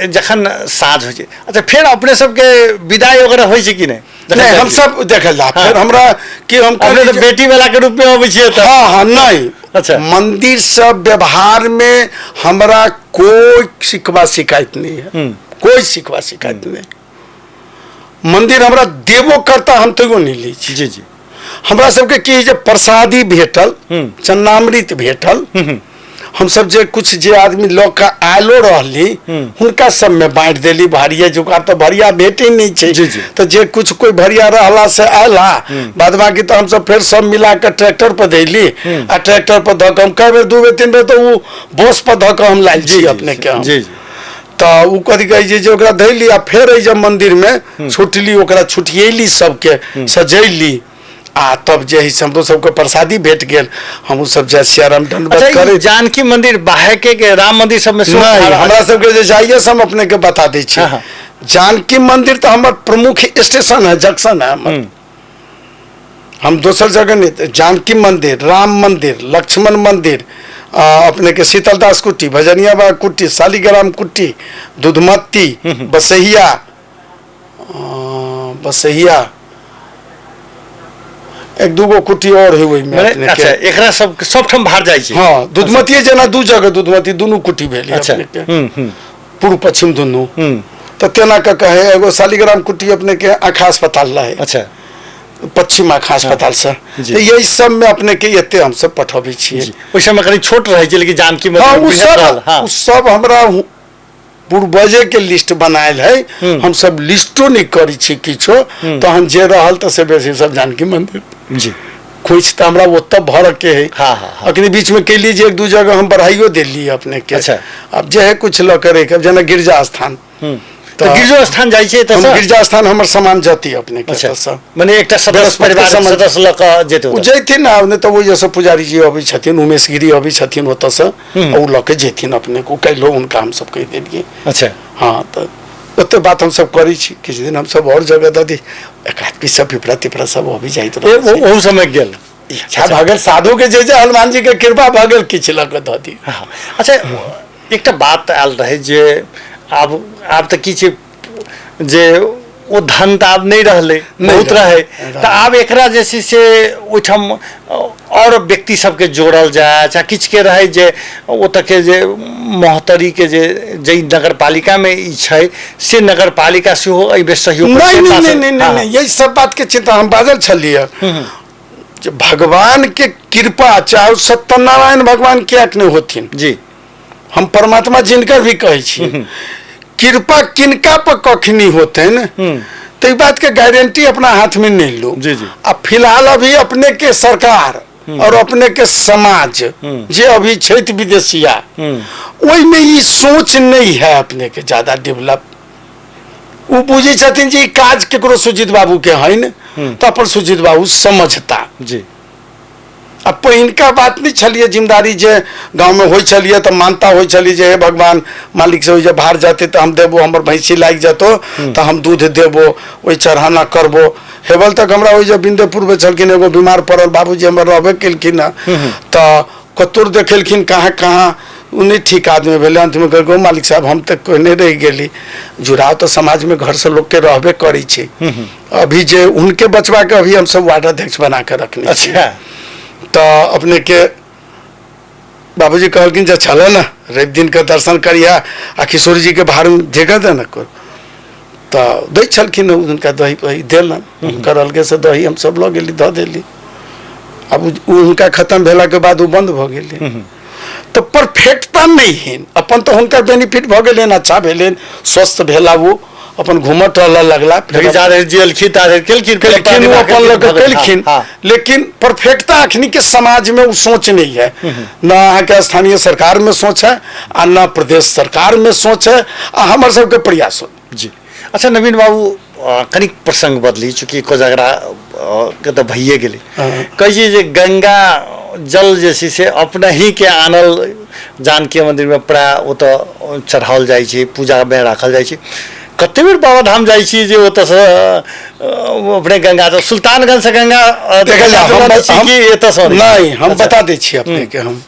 जखन साँझ होइ छै, अच्छा फेर अपने सबके विदाई वगैरह होइ छै कि नहि? जखन नहि, जाइ हम छी। सब देखल जा, हाँ। फेर हमरा कि हम अपने कहली तऽ जे- बेटी वाला के रूप में अबै छियै तऽ। हाँ, हाँ, नहीं। अच्छा। मंदिर सब व्यवहार में हमरा कोई शिकवा शिकायत नहीं है, कोई शिकवा शिकायत नहीं। मंदिर हमरा देबो करता हम तैयो नहीं लै छी। जी जी। हमरा सबके की है जे प्रसादी भेटल, चन्नामृत भेटल, हम सब जे कुछ जे आदमी लऽ कऽ आयलो रहली हुनका सबमे बाँटि देली। भरिया जुगाड़ तऽ भरिया भेटै नहि छै। जी, जी। तऽ जे कुछ कोई भरिया रहला से आयला, बाद बाकी तऽ हमसब फेर सब मिला कऽ ट्रैक्टर पर धैली आ ट्रैक्टर पर धऽ कऽ हम कए बेर 2 बेर 3 बेर तऽ ओ बस पर धऽ कऽ हम लायल छी अपने के हम। जी जी। तऽ ओ कथी कहै छै जे ओकरा धैली आ फेर एहि जे मंदिर में छुटली, ओकरा छुटियेली, सबके सजैली आ तब जे है से हमरो सबके प्रसादी भेट गेल। हमहूँ सब जय सियाराम दंडवत अच्छा, ई करै। जानकी मंदिर बाहे के राम मंदिर सबमे सेहो नहीं, भाड़ा- हमरा सबके जे जाइए से हम अपने के बता दै छी। हाँ, हाँ। जानकी मंदिर तऽ हमर प्रमुख स्टेशन है, जंक्शन है हमर। हम दोसर जगह नहीं, जानकी मंदिर, राम मंदिर, लक्ष्मण मंदिर, अपने के शीतलदास कुटी, भजनिया बाबा कुटी, शालिग्राम कुटी, दुधमती, बसहिया, बसहिया, एक दूगो कुटी और है ओहिमे मने अपने के। अच्छा, एकरा सब सबठाम बाहर जाइ छै। हाँ, दुधमती जेना 2 जगह दुधमती दुनू कुटी भेल अच्छा। अपने के। पूर्व पश्चिम दुनू। तऽ तेना कऽ कहे एगो शालिग्राम कुटी अपने के आँखा अस्पताल रहे। अच्छा। पश्चिम आँखा अस्पताल से। जी। तऽ यही सब में अपने के एते हम सब पठबै छियै। जी। ओहि समय कनि छोट रहै छै, लेकिन जानकी मंदिर हाँ, बृहत रहल, हाँ। ओ सब हमरा पूर्वजे के लिस्ट बनायल है, हम सब लिस्टो नहीं करै छी किछो, तहन जे रहल तऽ से बेसी सब जानकी मंदिर। जी। खोज तऽ हमरा ओतऽ भरऽ के है। हाँ, हाँ, हाँ। अखनी बीच में कैली जे 1-2 जगह हम बढ़ाइयो देली अपने के। अच्छा। अब जे है कुछ लऽ के रखब, जेना गिरजा स्थान। तऽ गिरजो स्थान जाइ छियै तऽ हम सर? गिरजा स्थान हमर सामान जती अपने के अच्छा। एतऽसँ। मने एकटा सदस्य बृहस्पति परिवार सामान- सदस्य लऽ कऽ जेतै ओ ओतऽ। जैथिन ना, नहि तऽ ओहि से पुजारी जी अबै छथिन, उमेश गिरी अबै छथिन ओतऽसँ, ओ लऽ के जेथिन अपने के। ओ काल्हिो हुनका हमसब कहि देलियै। अच्छा। हाँ, तऽ ओते बात हमसब करै छी। किछु दिन हमसब और जगह दऽ दी, एक आदमी सब पिपरा तिपरा सब अबि जाइत रहै छै। ओहू समय गेल। इच्छा भऽ गेल साधु के जे जे हनुमान जी के कृपा भऽ गेल किछु लऽ कऽ दऽ दी। हाँ। अच्छा, एकटा बात आयल रहै जे आब तऽ की छै जे ओ धन तऽ आब नहि रहलै, बहुत रहै, तऽ आब एकरा जे छै से ओहिठाम आओर व्यक्ति सबके जोड़ल जाय, चाहे किछुके रहै जे ओतऽके जे महोत्तरीके जे जाहि नगरपालिकामे ई छै से नगरपालिका सेहो एहिमे सहयोग नहीं, करतै, नहीं, तासँ- नहीं, नहीं, हाँ। नहीं, यही सब बात के चिंता हम बाजल छलियै जे भगवान के कृपा चाहे सत्यनारायण भगवान किएक नहि होथिन। जी। हम परमात्मा जिनकर भी कहै छी, कृपा किनका पर कखनी होतनि तऽ ई बातके गारंटी अपना हाथमे नहि लो। जी, जी। आ फिलहाल अभी अपने के सरकार और अपने के समाज जे अभी छथि विदेशिया, ओहिमे ई सोच नहि है अपने के ज्यादा डेवलप। ओ बुझै छथिन जे ई काज केकरो सुजीत बाबू के है तऽ अपन सुजीत बाबू समझता। जी। आ पहिनका बात नहि छलियै जिम्मेदारी जे गाँवमे होइ छलियै तऽ मानता होइ छलियै जे हे भगवान मालिक से जे भार जेतै तऽ हम देबो, हमर भैंसी लागि जेतौ तऽ हम दूध देबो, ओहि चढ़ाना करबो। हेबल तक हमरा ओहि जे बिंदेपुरमे छलखिन एगो बीमार पड़ल बाबूजी हमर रहबे केलखिन हँ, तऽ कतहु देखेलखिन कहाँ कहाँ ओ नहि ठीक आदमी भेलै। अन्तमे कहलकै मालिक साहब हम तऽ कहने रहि गेली, जुड़ाव तऽ समाजमे घरसँ लोकके रहबे करै छै। अभी जे उनके बचवा के अभी हम सब वार्ड अध्यक्ष बना के रखने छी। अच्छा। तऽ अपने के बाबूजी कहलखिन जे चलो ने रवि दिन के दर्शन करिया आ किशोर जी के भाड़ जगह दे ने को। तऽ दै छलखिन हुनका दही वही देलन, हुनकर अलगे से दही हम सब लऽ गेली धऽ देली। आब ओ हुनका खत्म भेलाके बाद ओ बंद भऽ गेलै। तऽ परफेक्टता नहि है अपन, तऽ हुनकर बेनिफिट भऽ गेलनि, अच्छा भेलनि, स्वस्थ भेला, ओ अपन घूमऽ टहलऽ लगला। लेकिन जा रहे जेलखिन ता रहे केलखिन केलखिन ओ अपन लऽ कऽ केलखिन, हाँ। लेकिन परफेक्टता अखनी के समाज में ओ सोच नहीं है। न अहाँके स्थानीय सरकार में सोच है आ न प्रदेश सरकार में सोच है आ हमर सबके प्रयास हो। जी। अच्छा नवीन बाबू, कनिक प्रसंग बदली, चूँकि कोजागरा के तऽ भइए गेलै। हाँ। कहै छी जे गंगा जल जे छै से अपने ही के आनल जानकी मंदिर में प्राय ओतऽ चढ़ाओल जाइ छै, पूजा में राखल जाइ छै। कते बेर बाबाधाम जाइ छी जे ओतऽसँ अपने गंगा जल सुल्तानगंज से गंगा देखल जाउ, गंगा जल छी कि एतऽसँ अनै छी? नहि, हम अच्छा। बता दै छी अपने के, हम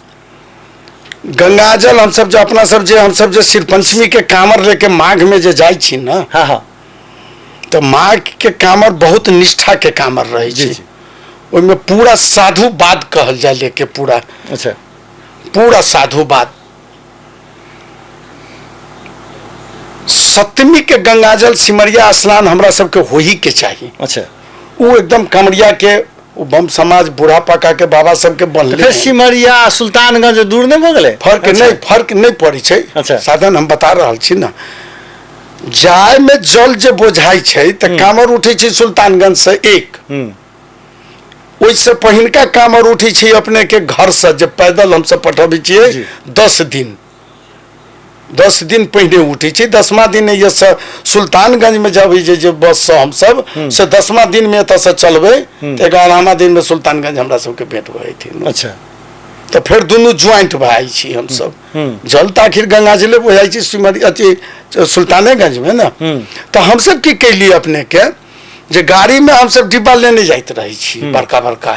गंगा जल हमसब जे अपना सब जे हमसब जे शिव पंचमी के कांवर लेके माघ में जे जाइ छी ने, हाँ, हाँ। तऽ माघ के कांवर बहुत निष्ठा के कांवर रहै जी, छै। जी। ओहिमे पूरा साधुवाद कहल जाय लेके पूरा। अच्छा। पूरा साधुवाद। सप्तमी के गंगाजल सिमरिया स्नान हमरा सबके हो ही के चाही। अच्छा। ओ एकदम कमरिया के ओ बम समाज बूढ़ा पाका के बाबा सबके बनले फेर सिमरिया सुल्तानगंज दूर नहीं भऽ गेलै? फर्क अच्छा। नहीं, फर्क नहीं पड़ै छै। अच्छा। साधन हम बता रहल छी ना। जाय में जल जे बोझाइ छै तऽ कामर उठै छै सुल्तानगंज से एक, ओहिसँ पहिनका कामर उठै छै अपने के घर से जे पैदल हमसब पठबै छियै जी। 10 दिन, 10 दिन पहिने उठै छै। 10वां दिन ये से सुल्तानगंज में जब जे जे बस से हमसब से 10वां दिन में एतऽ से चलबै तऽ 11वां दिन में सुल्तानगंज हमरा सबके भेंट भऽ जेथिन। अच्छा। तऽ फेर दुनू ज्वाइंट भए जाइ छी हमसब। जल तऽ आखिर गंगा जले बुझाइ छै सिमरी अथी सुल्तानेगंज में ने। तऽ हमसब की कैलियै अपने के जे गाड़ी में हमसब डिब्बा लेने जाइत रहै छी बड़का बड़का,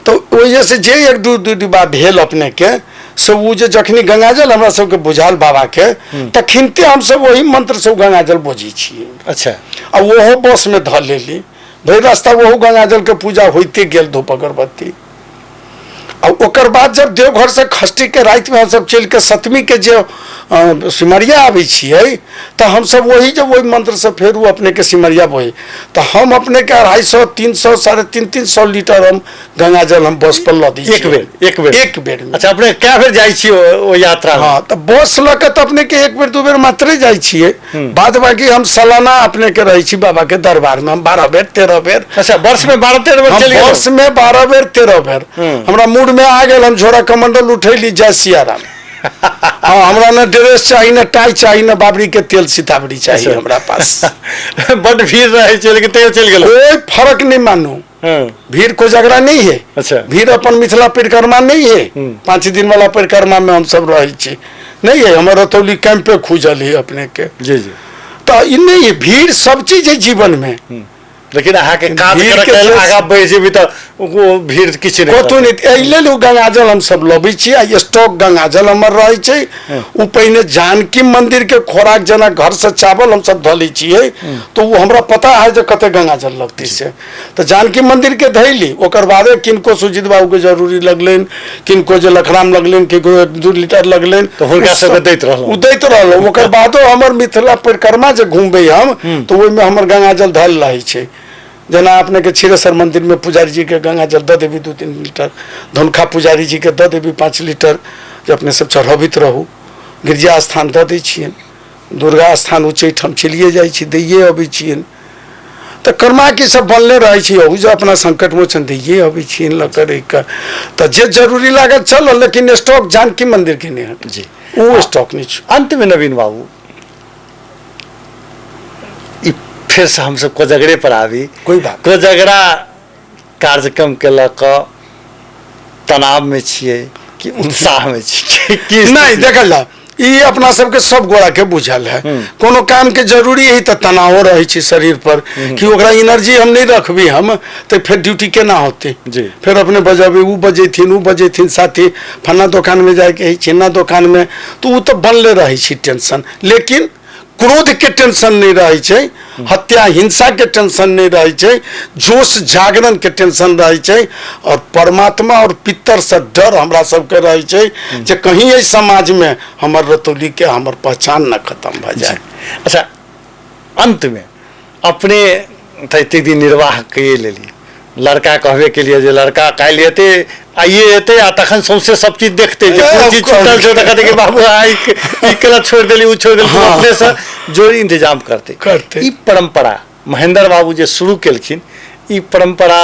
तऽ ओहि से जे एक दू दू डिब्बा भेल अपने के से ओ जे जखनी गंगाजल हमरा सबके बुझायल बाबा के तखनते हमसब ओही मंत्र से गंगाजल बोझै छियै। अच्छा। आ ओहो बस में धऽ लेली, भरि रास्ता ओहो गंगाजल के पूजा होइते गेल, धूप अगरबत्ती। आ ओकर बाद जब देवघर से खष्टी के राति में हमसब चलि के सप्तमी के जे सिमरिया आबै छियै तऽ हमसब वही जे ओहि मंत्र से फेर ओ अपने के सिमरिया बोहे, तऽ हम अपने के 250 300 350 लीटर हम गंगा जल हम बस पर लऽ दै एक बेर, एक बेर। एक बेर में। अच्छा, अपने कए बेर जाइ छी ओ यात्रा में? हाँ, तऽ बस लऽ के तऽ अपने के एक बेर दू बेर मात्रे जाइ छियै, बाद बाकी हम सालाना अपने के रहै छी बाबा के दरबार में, हम 12 बेर 13 बेर। अच्छा, वर्ष में 12-13 बेर हम चलि गेलहुँ? वर्ष में 12 बेर 13 बेर। हमरा मूड में आ गेल, हम झोरा कमंडल उठैली, जय सियाराम। हाँ, हमरा न ड्रेस चाही, न टाई चाही, न बाबरी के तेल सीताबरी चाही अच्छा। हमरा पास। बड भीड़ रहै छै, लेकिन तैयो चलि गेलहुँ। कोई फर्क नहीं मानू, भीड़ कोजगरा नहीं है। अच्छा। भीड़ अपन मिथिला परिक्रमा नहीं है, 5 दिन वाला परिक्रमा में हम सब रहै छी नहीं है। हमर रतौली कैंपे खुजल है अपने के। जी, जी। तो ई नहीं है, भीड़ सब चीज है जीवन में, लेकिन अहाँके काज भीड़ करऽ के के लेल जे- आगाँ बढ़ि जेबै तऽ ओ भीड़ किछु नहि कतहु नहि। एहि लेल ओ गंगाजल हमसब लबै छी आ स्टॉक गंगाजल हमर रहै छै। ओ पहिने जानकी मंदिर के खोराक जेना घर से चावल हमसब धऽ लै छियै तऽ ओ हमरा पता है जे कते गंगाजल लगतै से, तऽ जानकी मंदिर के धैली। ओकर बादे किनको सुजीत बाबू के जरूरी लगलनि, किनको जे लखराम लगलनि, किनको 1-2 लीटर लगलनि, तऽ हुनका सबके दैत रहलहुँ। ओ दैत रहलहुँ। ओकर बादो हमर मिथिला परिक्रमा जे घुमबै हम तऽ ओहिमे हमर गंगाजल धयल रहै छै। जेना अपने के क्षीरेश्वर मंदिर में पुजारी जी के गंगाजल दऽ देबी 2-3 लीटर, धनुखा पुजारी जी के दऽ देबी 5 लीटर, जे अपने सब चढ़बैत रहू। गिरिजा स्थान दऽ दै छियनि, दुर्गा स्थान उच्चैठ हम चलिए जाइ छी, दैए अबै छियनि। तऽ कर्मा की सब बनले रहै छै, अहू जे अपना संकट मोचन दैए अबै छी लऽ कऽ रहि कऽ, तऽ जे जरूरी लागल चलल, लेकिन स्टॉक जानकी मंदिर के नहि हटल जी। ओ स्टॉक नहि छै। अंत में नवीन बाबू, ई फेरसँ हमसब कोजगरे पर आबी। कोई बात। कोजगरा कार्यक्रम के लऽ कऽ तनावमे छियै कि उत्साहमे छियै की? नहीं, देखल जाओ, ई अपना सबके सब गोरा के बुझल है। कोनो काम के जरूरी है तऽ तनावो रहै छै शरीर पर कि ओकरा एनर्जी हम नहीं रखबी हम तऽ फेर ड्यूटी केना होतै। फेर अपने बजेबै, उ बजेथिन, उ बजेथिन, साथी फन्ना दोकान में जाइके है, चिन्ना दोकान में, तऽ उ तऽ बनले रहै छै टेंशन। लेकिन क्रोध के टेंशन नहीं रहै छै, हत्या हिंसा के टेंशन नहीं रहै छै, जोश जागरण के टेंशन रहै छै, और परमात्मा और पितर से डर हमरा सबके रहै छै जे कहीं एहि समाज में हमर रतौली के हमर पहचान न खत्म भऽ जाए। अच्छा, अंत में अपने तऽ एतेक दिन निर्वाह कए लेलियै, लड़का कहबे के लिए जे लड़का काल्हि एतै, आइए एतै, आ तखन सौंसे सब चीज देखतै जे कोन चीज छूटल छै, तऽ कहतै कि बाबू आइ ई केला छोड़ि देली, ओ छोड़ि देली। अपनेसँ जोड़ि इंतजाम करतै। करतै। ई परंपरा महेंद्र बाबू जे शुरू केलखिन, ई परंपरा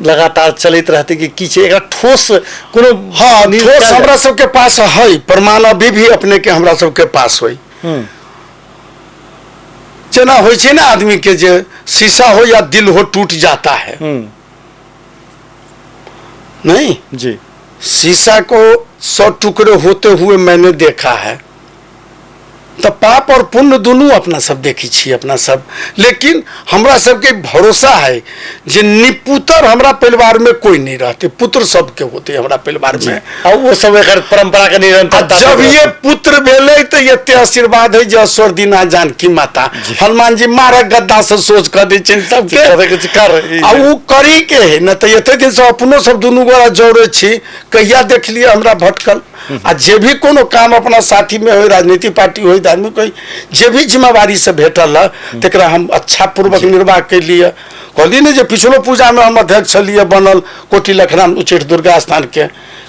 लगातार चलैत रहतै कि की छै? एकरा ठोस कोनो हाँ, ठोस हमरा सबके पास है प्रमाण, अभी भी अपने के हमरा सबके पास होई। जेना होइ छै ने आदमी के जे शीशा हो या दिल हो टूट जाता है। नहीं जी। शीशा को 100 टुकड़े होते हुए मैंने देखा है। तो पाप और पुण्य दोनों अपना सब देखी छी अपना सब, लेकिन हमरा सबके भरोसा है जे निपुतर हमरा परिवार में कोई नहीं रहते, पुत्र सबके होते हमरा परिवार में। आ वो सब एकर परंपरा के निरंतरता। जब ये पुत्र भेलै तो एते आशीर्वाद है जे ईश्वर दीना जानकी माता हनुमान जी मारक गद्दा से सोच कऽ दै छनि सबके कर। आ उ करी के है न, तऽ एते दिन से अपनो सब दुनू गोरा जोड़े छी, कहिया देखलियै हमरा भटकल? आ जे भी कोनो काम अपना साथी में हो, राजनीतिक पार्टी हो, धार्मिक हो, जे भी जिम्मेवारी से भेटल है तकरा हम अच्छा पूर्वक निर्वाह कैलियै। कहलियै ने जे पिछलो पूजा में हम अध्यक्ष छलियै बनल कोटी लखराम उच्चैठ दुर्गा स्थान के,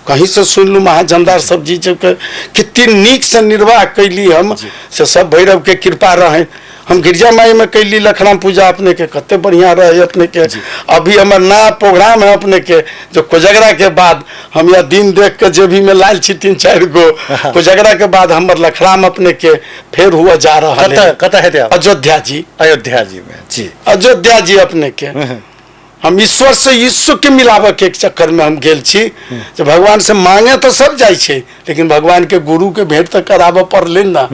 कहीं से सुनलू महाजनदार सब जी सबके कते नीक से निर्वाह कैली हम, से सब भैरव के कृपा रहे। हम गिरजा माई में कैली लखराम पूजा अपने के कते बढ़िया रहे अपने के। अभी हमर नया प्रोग्राम है अपने के, जो कोजगरा के बाद हम या दिन देख के जे भी में लाल छी 3-4 गो, कोजगरा के बाद हमर लखराम अपने के फेर हुआ जा रहा है। कतऽ कतऽ हेतै आब? अयोध्या जी। अयोध्या जी में जी। अयोध्या जी अपने के हम ईश्वर से ईश्वर के मिलाबऽ के चक्कर में हम गेल छी, जे भगवान से मांगे तो सब जाइ छै, लेकिन भगवान के गुरु के भेंट तऽ कराबऽ पड़लै ना।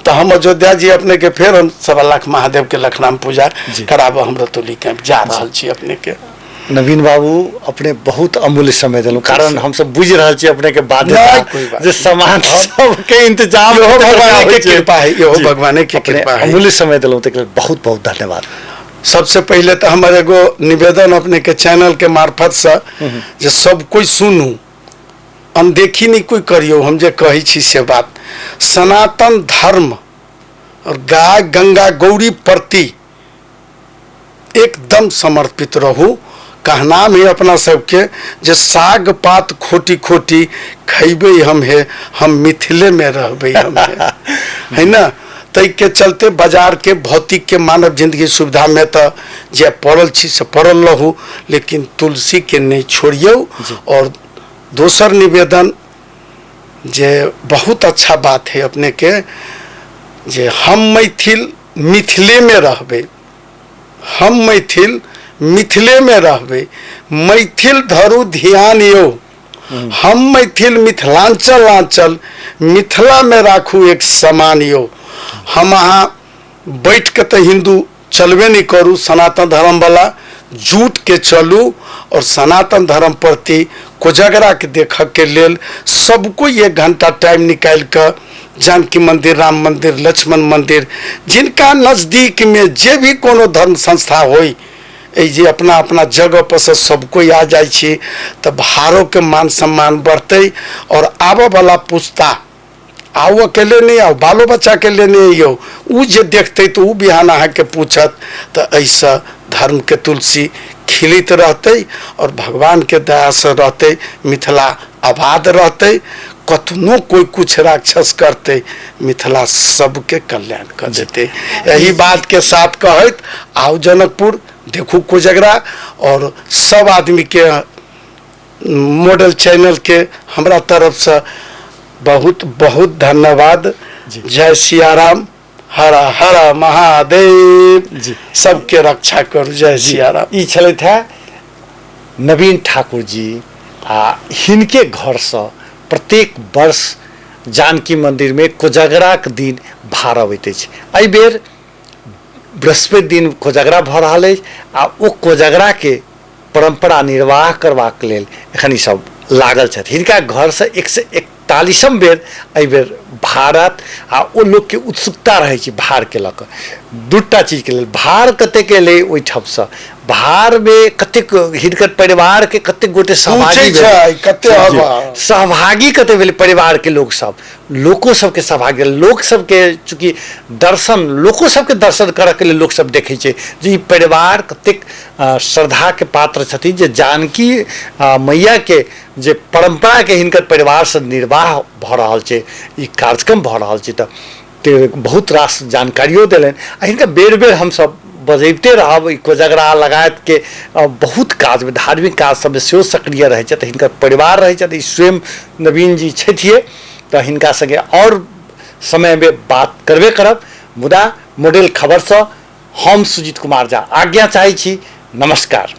तो हम अयोध्या जी अपने के फेर हम 1.25 लाख महादेव के लखनाम पूजा कराबऽ हम रतौली कैंप जा रहल छी अपने के। नवीन बाबू, अपने बहुत अमूल्य समय देलहुँ, कारण हमसब बुझि रहल छी अपने के बाध्यता नहि, कोई बात जे सामान सबके इंतजाम इहो भगवाने के कृपा है, इहो जी। भगवाने के अपने कृपा है। अमूल्य समय देलहुँ ताहिके लेल बहुत बहुत धन्यवाद। सबसे पहिले तऽ हमर एगो निवेदन अपने के चैनल के मार्फत से जे सब कोई सुनू, अनदेखी नहीं कोई करियो हम जे कहै छी से बात। सनातन धर्म और गाय गंगा गौरी प्रति एकदम समर्पित रहू। कहनाम है अपना सबके जे साग पात खोटी खोटी खैबे हम हे, हम मिथिले में रहबे हम हे, है ना? ताहि के चलते बाजार के भौतिक के मानव जिंदगी सुविधा में तो जे पड़ल छी से पड़ल रहू, लेकिन तुलसी के नहीं छोड़ियौ। और दोसर निवेदन जे बहुत अच्छा बात है अपने के, जे हम मैथिल मिथिले में रहबे, हम मैथिल मिथिले में रहबे, मैथिल धरू ध्यान यौ, हम मैथिल मिथिलांचल आंचल मिथिला में राखू एक समान यौ। हम अहाँ बैठ के तऽ हिंदू चलबे नहीं करू, सनातन धर्म वाला जुट के चलू और सनातन धर्म प्रति कोजगरा के देख के लेल सबको 1 घंटा टाइम निकालि के जानकी मंदिर, राम मंदिर, लक्ष्मण मंदिर, जिनका नजदीक में जे भी कोनो धर्म संस्था होई, एहि जे अपना अपना जगह पर से सब कोई आ जाइ छी तऽ भारो के मान सम्मान बढ़तै और आबऽ वाला पुस्ता आउ अकेले नहीं आउ, बालो बच्चा के लेने अइयौ, उ जे देखतै तऽ उ बिहान अहाँके पूछत। तऽ एहिसँ धर्म के तुलसी खिलैत रहतै और भगवान के दया से रहतै, मिथिला आबाद रहतै। कतनो कोई कुछ राक्षस करतै, मिथिला सबके कल्याण कर देतै। यही बात के साथ कहैत आउ जनकपुर देखू कोजगरा, और सब आदमी के मॉडल चैनल के हमरा तरफ से बहुत बहुत धन्यवाद। जय सियाराम, हर हर महादेव जी, सबके रक्षा करू, जय सियाराम। ई छलथि है नवीन ठाकुर जी, आ हिनके घरसँ प्रत्येक वर्ष जानकी मंदिरमे कोजगराक दिन भार अबैत अछि। एहि बेर बृहस्पति दिन कोजगरा भऽ रहल अछि आ ओ कोजगराके परम्परा निर्वाह करबाक लेल एखन ई सब लागल छथि। हिनका घरसँ 141म बेर एहि बेर भारत, आ ओ लोकके उत्सुकता रहै छै भारके लऽ कऽ। दूटा चीजके लेल भार कतेक एलै ओहिठामसँ, भारमे कतेक हिनकर परिवारके कतेक गोटे सहभागी भेल, सहभागी कतेक भेलै परिवारके लोक सब, लोको सबके सहभागी, लोक सबके चूँकि दर्शन, लोको सबके दर्शन करऽके लेल लोक सब देखै छै जे ई परिवार कतेक श्रद्धाके पात्र छथिन, जे जानकी मैयाके जे परम्पराके हिनकर परिवारसँ निर्वाह भऽ रहल छै, ई कार्यक्रम भऽ रहल छै। तऽ बहुत रास जानकारियो देलनि आ हिनका बेर बेर हमसब बजैबते रहब। ई कोजगरा लगायतके बहुत काजमे, धार्मिक काज सबमे सेहो सक्रिय रहै छथि, हिनकर परिवार रहै छथि, ई स्वयं नवीन जी छथिए। तऽ हिनका सङ्गे आओर समयमे बात करबे करब, मुदा मॉडल खबरसँ हम सुजीत कुमार झा आज्ञा चाहै छी। नमस्कार।